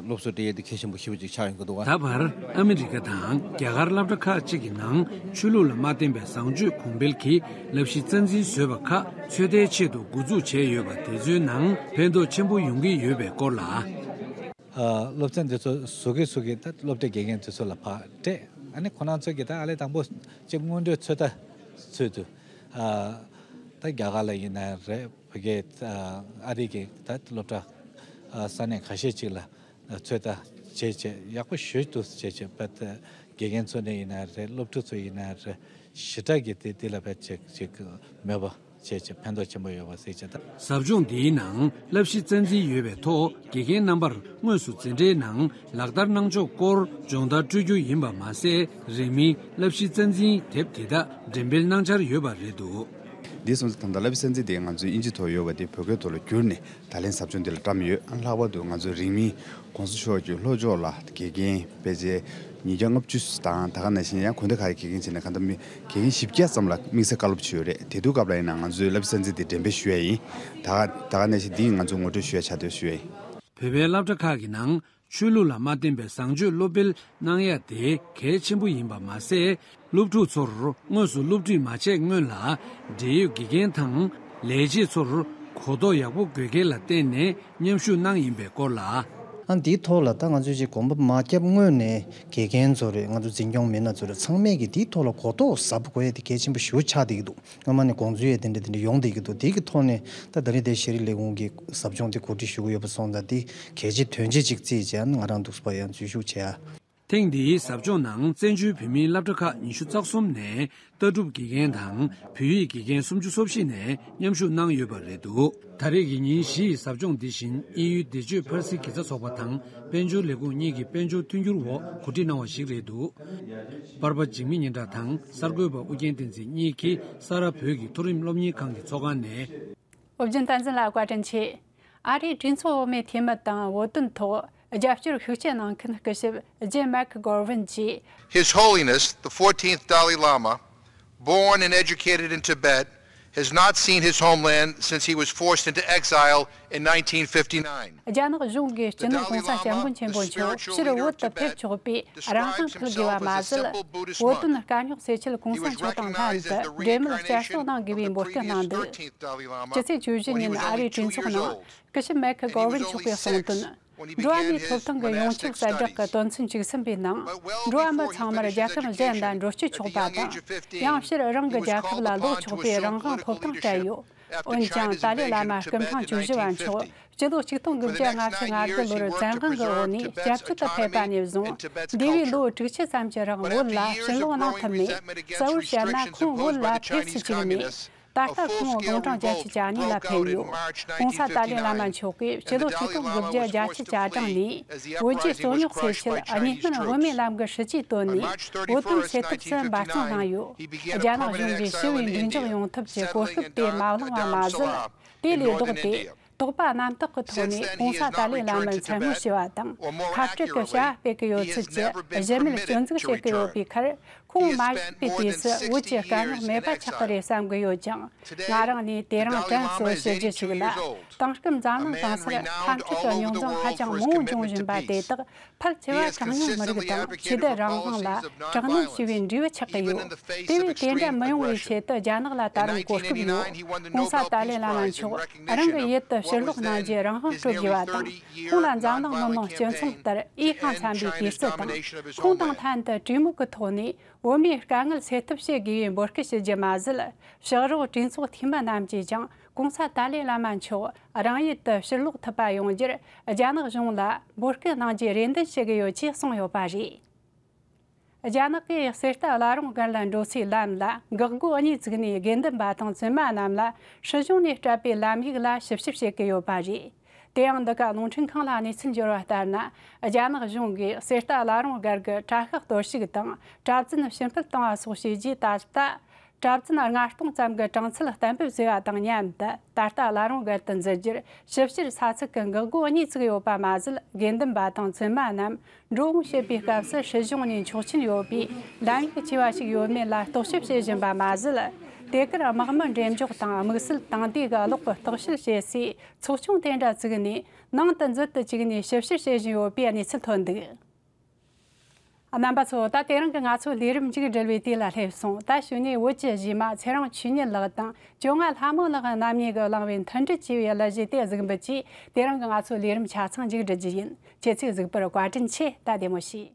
སློབ་གསོ་སྤྲད་ཡས་དེ་གལ་ཆེན་པོ་ཞེ་པོ་ཅིག་ཆགས་ཡོང་གི་འདུག་བ། ད་བར་ཨ་མི་རི་ཀ་དང་རྒྱ་གར་སློབ་གྲྭ་ཁག་ཅིག་གི་ནང་ཆོས་ལུགས་ལ་མ་བརྟེན་པའི་བཟང་སྤྱོད་གོང་འཕེལ་གྱི་བསླབ་གཞི་རྩ་འཛིན་བཟོས་པ་ཁག་ཚོད་ལྟའི་ཆེད་དུ་འགོ་འཛུགས་བྱས་ཡོད་པ་དེ་ཚོའི་ནང་ཕན་ཐོགས་ཆེན་པོ་ཡོང་གི་ཡོད་པའི་སྐོར་ལ། སློབ་ཚན་འདི་ཚོ་བཟོ་གི་བཟོ་གི་ད་སློབ་གྲྭའི་དགེ་རྒན་དེ་ཚོ་ལ་ཕར་སྤྲད་ཨ་ནི་ཁོ་རང་ཚོ་གི་ད་ཨ་ལས་དང་པོ་ཅིག་སྔོན་འགྲོའི་ཚོད་ལྟ་ཚོད་དུ་ད་རྒྱ་གར་ལ་ཡིན་ན་རེད། བོད་སྐད། ཨ་རི་གི་ད་སློབ་གྲྭ་ས་གནས་ཁ་ཤས་ཅིག་ལ་ཚོད་ལྟ་བྱས་བྱས་ཡག་པོ་ཞེ་པོ་ཅིག་བྱས་བྱས་པ་དེ་དགེ་རྒན་ཚོ་ནས་ཡིན་ན་རེད། སློབ་ཕྲུག་ཚོ་ཡིན་ན་རེད། ཞེ་དྲག་གི་དེ་དེ་ལ་བས་ཅིག་ཅིག་མོས་པ་བྱས་བྱས་ཕན་ཐོགས་ཆེན་པོ་ཡོད་པ་གཟིགས་བྱས་ད། ཟབ་སྦྱོང་འདིའི་ནང་བསླབ་གཞི་རྩ་འཛིན་ཡོད་པའི་ཐོག་དགེ་རྒན་རྣམ་པར་དངོས་སུ་འཛིན་གྲྭའི་ནང་ལག་བསྟར་གནང་ཕྱོགས་སྐོར་སྦྱོང་བརྡར་སྤྲོད་རྒྱུ་ཡིན་པ་མ་ཟད་རིང་མིན་བསླབ་གཞི་རྩ་འཛིན་དེབ་དེ་དག་འགྲེམས་སྤེལ་གནང་འཆར་ཡོད་པ་རེད་འདུག་འདི་སོང་ཙང་ད་ལྟ་བསླབ་གསལ་འཛིན་དེ་ང་ཚོའི་དབྱིན་ཇི་ཐོག་ཡོད་པ་དེ་བོད་སྐད་ཐོག་ལ་བསྒྱུར་ནས་ད་ལན་ཟབ་སྦྱོང་འདི་ལ་བཀྲམ་ཡོད། ཨ་ལྷག་པར་དུ་ང་ཚོའི་རིང་མིན་༸གོང་ས་མཆོག་གི་ལྷོ་ཕྱོགས་ལ་དགེ་རྒན་དཔེ་ཆ་ཉིས་བརྒྱ་ལྔ་བཅུ་དང་ད་ག་ནང་བཞིན་ཡང་དགོན་སྡེ་ཁག་གི་དགེ་རྒན་བྱས་ནས་གང་ལྟར་མི་དགེ་རྒན་བཞི་བརྒྱ་ཙམ་ལ་དམིགས་བསལ་བཀའ་སློབ་བྱས་ཡོད་རེད། དེ་དུས་སྐབས་ལ་ཡིན་ན་ང་ཚོའི་བསླབ་གསལ་འཛིན་དེ་འགྲེམས་སྤེལ་ཞུ་ཡ་ཡིན། ད་ག་ད་ག་ནང་བཞིན་འདི་ང་ཚོ་ངོ་སྤྲོད་ཞུ་ཡ་ཆགས་འདོད་ཞུ་ཡ་ཡིན། བོད་པའི་སློབ་གྲྭ་ཁག་གི་ནང་ཆོས་ལུགས་ལ་མ་བརྟེན་པའི་བཟང་སྤྱོད་སློབ་སྤེལ་གནང་ཡ་དེ་གལ་ཆེན་པོ་ཡིན་པ་མ་ཟད། སློབ་ཕྲུག་ཚོར་དངོས་སུ་སློབ་ཁྲིད་མ་བྱས་སྔོན་ལ་འབྲེལ་ཡོད་དགེ་རྒན་དང་ལས་བྱེད་ཚོར་གོ་རྟོགས་ཡག་པོ་དགོས་གལ་ལ་བརྟེན་ནས་མཉམ་ཞུགས་གནང་ཡིན་པའི་སྐོར་ལ། ཨ་འདིའི་ཐོག་ལ་ད་ང་ཚོས་ཅིག་གོམ་པ་མ་བརྒྱབ་སྔོན་ནས་དགེ་རྒན་ཚོ་རེད། ང་ཚོ་འཛིན་སྐྱོང་མི་སྣ་ཚོ་རེད། ཚང་མས་ཀྱི་འདིའི་ཐོག་ལ་གོ་རྟོགས་ཟབ་པོ་དགོས་ཡ་དེ་གལ་ཆེན་པོ་ཞེ་པོ་ཆགས་བསྡད་ཀྱི་འདུག་སྔོན་མ་ནས་དགོངས་ཚུལ་ཡང་དེ་འདྲ་དེ་འདྲ་ཡོང་བསྡད་ཀྱི་འདུག་དེ་གི་ཐོག་ནས་ད་ད་རེས་དེ་ཤེས་རིག་ལས་ཁུངས་ཀྱི་ཟབ་སྦྱོང་དེ་གོ་སྒྲིག་ཞུ་གི་ཡོད་པ་སོང་ཙང་དེ་གལ་ཆེ་དོན་ཆེ་ཅིག་བརྩིས་བྱས་ང་རང་འདུག་སེ་ཕར་ཡང་འཛུལ་ཞུགས་བྱས་ཡ། ཐེངས་འདིའི་ཟབ་སྦྱོང་ནང་བཙན་བྱོལ་བོད་མིའི་སློབ་གྲྭ་ཁག་ཉི་ཤུ་རྩ་གསུམ་ནས་ལྟ་གྲུབ་དགེ་རྒན་དང་བོད་ཡིག་དགེ་རྒན་སུམ་ཅུ་སོ་བཞི་ནས་མཉམ་ཞུགས་གནང་ཡོད་པ་རེད་འདུག་ད་རེས་ཀྱི་ཉིན་བཞི་ཡི་ཟབ་སྦྱོང་འདི་བཞིན་དབྱིན་ཡུལ་བདེ་སྤྱོད་ཕར་སི་དགེ་རྩ་ཚོགས་པ་དང་དཔལ་འབྱོར་ལས་ཁུངས་གཉིས་ཀྱི་དཔལ་འབྱོར་མཐུན་འགྱུར་འོག་གོ་སྒྲིག་གནང་བ་ཞིག་རེད་འདུག་པར་པ་འཇིགས་མེད་སྙན་གྲགས་དང་གསར་འགོད་པ་ཨུ་རྒྱན་བསྟན་འཛིན་གཉིས་ཀྱིས་ས་རཱ་བོད་ཀྱི་མཐོ་རིམ་སློབ་གཉེར་ཁང་གི་ཚོགས་ཁང་ནས། ཨོ་རྒྱན་བསྟན་འཛིན་ལགས་བཀའ་དྲིན་ཆེ། ཨ་རིའི་གྲོས་ཚོགས་འོག་མའི་འཐུས་མི་དང་བོད་དོན་ཐོག་རྒྱབ་སྐྱོར་ཤུགས་ཆེ་གནང་མཁན་སྐུ་ཞབས་ཇེ་མེག་གོར་ཝིན་གྱིས། His Holiness, the fourteenth Dalai Lama, born and educated in Tibet, has not seen his homeland since he was forced into exile in nineteen fifty-nine. རྒྱ་ནག་གཞུང་གིས་སྤྱི་ནོར་༸གོང་ས་༸སྐྱབས་མགོན་ཆེན་པོ་མཆོག་ཕྱིར་བོད་དུ་ཕེབས་ཆོག་པའི་རང་དབང་ཕུལ་དགོས་པ་མ་ཟད། བོད་དོན་དཀའ་རྙོག་སེལ་ཆེད་༸གོང་ས་མཆོག་དང་ལྷན་དུ་འབྲེལ་མོལ་བསྐྱར་གསོ་གནང་དགོས་པའི་འབོད་སྐུལ་གནང་འདུག་ཕྱི་ཚེས་བཅུ་བཞི་ཉིན་ཨ་རིའི་གྲོས་ཚོགས་ནང་སྐུ་ཞབས་མེག་གོར་ཝིན་མཆོག་གིས་གསུངས་དོན། འགྲོ་བ་མིའི་ཐོབ་ཐང་གི་ཡོངས་ཁྱབ་གསལ་བསྒྲགས་ཀྱི་དོན་ཚན་བཅུ་གསུམ་པའི་ནང་། འགྲོ་བ་མི་ཚང་མར་རྒྱལ་ཁབ་གཞན་ལ་འགྲོ་སྐྱོད་ཆོག་པ་དང་། ཡང་ཕྱིར་རང་གི་རྒྱལ་ཁབ་ལ་ལོག་ཆོག་པའི་རང་དབང་ཐོབ་ཐང་སྤྲད་ཡོད། འོན་ཀྱང་ཏཱ་ལའི་བླ་མ་སྐུ་ཕྲེང་བཅུ་བཞི་བ་མཆོག་སྤྱི་ལོ་ཆིག་སྟོང་དགུ་བརྒྱ་ལྔ་བཅུ་ང་དགུ་ལོར་བཙན་དབང་གི་འོག་ནས་སྐྱབས་བཅོལ་དུ་ཕེབས་པ་ནས་བཟུང་། འདས་པའི་ལོ་དྲུག་ཅུ་ཙམ་གྱི་རིང་བོད་ལ་ཕྱིར་ལོག་གནང་ཐུབ་མེད། གསལ་བོར་བཤད་ན་ཁོང་བོད་ལ་ཕེབས་སུ་བཅུག་མེད། ད་ལྟ་ཁོང་དགུང་གྲངས་བརྒྱད་ཅུ་གྱ་གཉིས་ལ་ཕེབས་ཡོད། ༸གོང་ས་ཏཱ་ལའི་བླ་མ་མཆོག་གིས་སྤྱི་ལོ་ཆིག་སྟོང་དགུ་བརྒྱ་བརྒྱད་ཅུ་གྱ་གྲངས་ནས་བོད་རྒྱའི་རྩོད་རྙོག་སེལ་ཆེད་གཉིས་སྨན་དབུ་མའི་ལམ་གྱི་སྲིད་ཇུས་བཏོན་ནས་བོད་དོན་སེལ་ཐབས་སུ་འབད་བརྩོན་གནང་ཡོད། རྒྱ་ནག་གཞུང་གིས་ཞི་བའི་མདུན་འཇགས་ཡོང་ཐབས་ཀྱི་གོ་སྐབས་དེ་མ་བླངས་པ་མ་ཟད། དེ་ལས་ལྡོག་སྟེ། དོགས་པ་རྣམ་དག་གི་ཐོག་ནས་༸གོང་ས་ཏཱ་ལའི་བླ་མར་མཚན་སྨོད་ཞུ་བ་དང་། ཁ་བྲལ་གྱི་བྱ་བ་སྤེལ་གྱི་ཡོད་ཚུལ་གྱི་གཞི་མེད་སྐྱོན་འཛུགས་བྱེད་ཀྱི་ཡོད་པའི་ཁར། ཁོང་མ་བཞུགས་པའི་དུས་སུ་བོད་ཀྱི་དཀའ་རྙོག་མེད་པ་ཆགས་ཀྱི་རེད་བསམ་གྱི་ཡོད་ཀྱང་། ང་རང་ནས་དེ་རིང་དྲན་གསོ་ཞུ་རྒྱུ་ཞིག་ལ། དེང་སྐབས་འཛམ་གླིང་གང་སར་འཐབ་འཁྲུག་གི་རྙོག་འཛིང་ཧ་ཅང་མང་བོ་འབྱུང་བཞིན་པ་དེ་དག་ཕལ་ཆེ་བ་གྲངས་ཉུང་མི་རིགས་དང་ཆོས་དད་རང་དབང་ལ་དྲག་གནོན་ཞུ་བའི་འབྲས་བུ་ཆགས་ཀྱི་ཡོད། དེ་བས་དེ་འདྲ་མི་ཡོང་བའི་ཆེད་དུ་རྒྱ་ནག་ལ་ད་རུང་གོ་སྐབས་ཡོད། ༸གོང་ས་ཏཱ་ལའི་བླ་མ་མཆོག་རང་གི་ཡུལ་དུ་ཕྱིར་ལོག་གནང་རྒྱུའི་རང་དབང་སྤྲོད་དགོས་པ་དང་། ཁོང་ལ་འཛམ་གླིང་མི་མང་སྤྱི་མཚུངས་ལྟར་འོས་ཤིང་འཚམ་པའི་དུས་ཚོད་དང་། ཁོང་དང་ལྷན་དུ་གྲོས་མོལ་གྱི་ཐོག་ནས་བོད་མིའི་དཀའ་ངལ་སེལ་ཐབས་བྱེད་དགོས་པའི་འབོད་སྐུལ་ཞུ་རྒྱུ་མ་ཟད། ཕྱག་རོགས་གྲོས་ཚོགས་འཐུས་མི་རྣམས་ཀྱིས་ཀྱང་༸གོང་ས་ཏཱ་ལའི་བླ་མ་མཆོག་རང་ཡུལ་དུ་ཕྱིར་ལོག་ཐུབ་པ་ཡོང་རྒྱུར་རྒྱ་ནག་གཞུང་ལ་འབོད་སྐུལ་གནང་རྒྱུའི་རེ་འདུན་ཞུ་གི་ཡོད་ཅེས་གསུངས་ཡོད་པ་རེད། རྒྱ་ནག་གིས་གསེར་རྟ་བླ་རུང་སྒར་ལ་འགྲོ་སའི་ལམ་ལ་འགག་སྒོ་གཉིས་བཙུགས་ནས། དགེ་འདུན་པ་དང་བཙུན་མ་རྣམས་ལ་སྲིད་གཞུང་ནས་སྤྲད་པའི་ལམ་ཡིག་ལ་ཞིབ་བཤེར་བྱེད་ཀྱི་ཡོད་པ་རེད། དེ་ཡང་འདི་ག་རླུང་འཕྲིན་ཁང་ལ་གནས་ཚུལ་འབྱོར་བ་ལྟར་ན། རྒྱ་ནག་གཞུང་གིས་གསེར་རྟ་བླ་རུང་སྒར་གྱི་གྲྭ་ཤག་གཏོར་བཤིག་དང་གྲྭ་བཙུན་ཕྱིར་འཕུད་བཏང་བ་སོགས་བྱས་རྗེས། ད་ལྟ་གྲྭ་བཙུན་ལྔ་སྟོང་ཙམ་གྱི་གྲངས་ཚད་གཏན་འབེབས་བཟོས་པ་དང་མཉམ་དུ། ད་ལྟ་བླ་རུང་སྒར་དུ་འཛུལ་རྒྱུར་ཞིབ་བཤེར་ས་ཚིགས་ཀྱི་འགག་སྒོ་གཉིས་བཙུགས་ཡོད་པ་མ་ཟད། དགེ་འདུན་པ་དང་བཙུན་མ་རྣམས་འགྲོ་འོང་བྱེད་པའི་སྐབས་སུ་སྲིད་གཞུང་ནས་ཆོག་མཆན་ཡོད་པའི་ལམ་ཡིག་ཆེ་བ་ཞིག་ཡོད་མེད་ལ་རྟོག་ཞིབ་བྱེད་བཞིན་པ་མ་ཟད། དེ་གར་དམག་མི་འགྲེམས་འཇོག་དང་དམིགས་བསལ་དེང་དུས་ཀྱི་གློག་གི་རྟོག་ཞིབ་བྱེད་སའི་ཚོགས་ཆུང་དེ་འདྲ་བཙུགས་ནས། ནང་དུ་འཛུལ་དུ་བཅུག་ནས་ཞིབ་བཤེར་བྱེད་བཞིན་ཡོད་པའི་གནས་ཚུལ་ཐོན་འདུག། རྣམ་པ་ཚོ། ད་དེ་རིང་གི་ང་ཚོའི་ལས་རིམ་མཇུག་སྒྲིལ་བའི་དུས་ལ་སླེབས་སོང་། ད་གཞུག་ནས་བོད་ཀྱི་གཞས་མ་ཚེ་རིང་ཆོས་ཉིད་ལགས་དང་ཅོ་ལྔ་ལྷ་མོ་ལགས་རྣམ་གཉིས་ཀྱིས་བླངས་པའི་མཐུན་སྒྲིལ་ཅེས་པའི་གླུ་གཞས་དེ་གཟིགས་འབུལ་གྱིས། དེ་རིང་གི་ང་ཚོའི་ལས་རིམ་ཆ་ཚང་མཇུག་སྒྲིལ་རྒྱུ་ཡིན། ཁྱེད་ཚོས་གཟིགས་པར་བཀའ་དྲིན་ཆེ། ད་བདེ་མོ་བྱོས།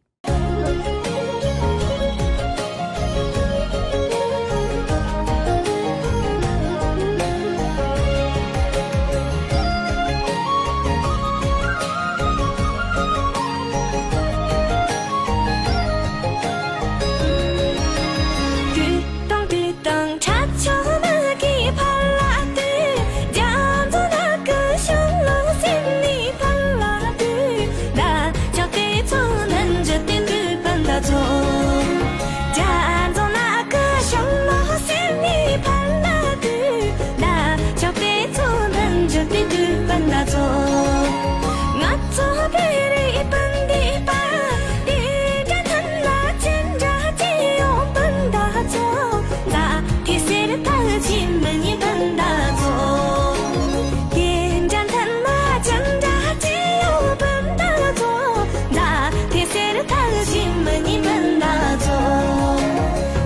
དང་འཕྲད་ཆོག་མི་གི་ཕར་ལ་དུས། རྒྱ་མཚོ་ནག་གི་ཤུལ་ལུང་ཟིན་ནི་ཕར་ལ་དུས། ད་ཆོག་དེ་ཚོ་ནན་འཇུ་དེ་དུས་པན་ད་ཚོ། རྒྱ་མཚོ་ནག་གི་ཤུལ་ལུང་ཟིན་ནི་ཕར་ལ་དུས། ད་ཆོག་དེ་ཚོ་ནན་འཇུ་དེ་དུས་པན་ད་ཚོ། ང་ཚོ་བོད་རིགས་སྤུན་ཟླ་པ། དེ་འདྲ་ཐུན་ལ་ཅི་འདྲ་ཅི་ཡོང་སྤུན་ཟླ་ཚོ། ད་དེ་སེར་ཐག་ཆེ་མི་ཉེ་སྤུན་ཟླ་ཚོ། དེ་འདྲ་ཐུན་ལ་ཅི་འདྲ་ཅི་ཡོང་སྤུན་ཟླ་ཚོ། ད་དེ་སེར་ཐག་ཆེ་མི་ཉེ་སྤུན་ཟླ་ཚོ།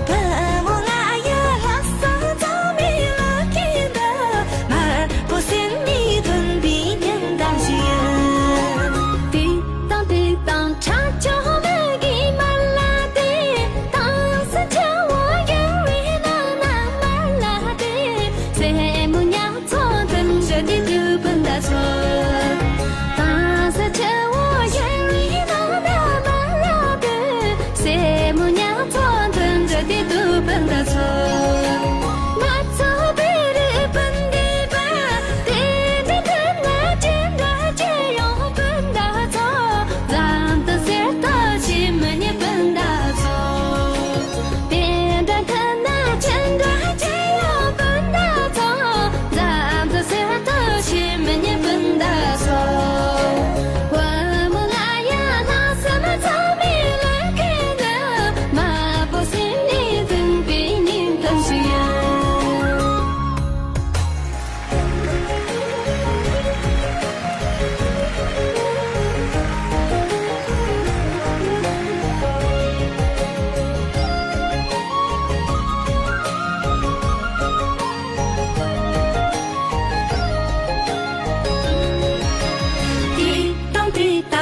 བུ་མོ་ང་ཡི་ལྷག་བསམ་ཚང་མའི་ལག་གི་འདི། དམར་པོ་སེར་ནས་མཐུན་པའི་ཉིན་ཐང་ཞིག་ཡིན། དེ་དང་དེ་དང་ཁྲ་ཆོ་མི་གི་མར་ལ་དེ། དྭངས་སུ་ཆུ་བོ་ཡུར་བའི་ནང་ན་མར་ལ་དེ། སེ་མོ་ཉག་ཚོ་དུན་ཞུ་དེ་དུ་བུན་ད་ཚོ། དྭངས་སུ་ཆུ་བོ་ཡུར་བའི་ནང་ན་མར་ལ་དེ། སེ་མོ་ཉག་ཚོ་དུན་ཞུ་དེ་དུ་བུན་ད་ཚོ། ང་ཚོ་བོད་རིགས་སྤུན་ཟླ་པ། དེ་འདྲ་དུ་ན་ཅི་འདྲ་ཅི་ཡོང་སྤུན་ཟླ་ཚོ། ལམ་དུ་སེར་ཐག་ཆེ་མི་ཉེ་སྤུན་ཟླ་ཚོ། དེ་འདྲ་ཐ་ན་ཅི་འདྲ་ཅི་ཡོད་སྤུན་ཟླ་ཚོ། འཛམ་དུ་སེར་ཐག་ཆེ་མི་ཉེ་སྤུན་ཟླ་ཚོ། བུ་མོ་ང་ཡ་ལྷག་བསམ་ཚང་མའི་ལས་ཀའི་ནི། དམར་པོ་སེར་ནས་བསྟན་པའི་ཉིན་ཐང་ཞིག་ཡིན། དེ་དང་དེ་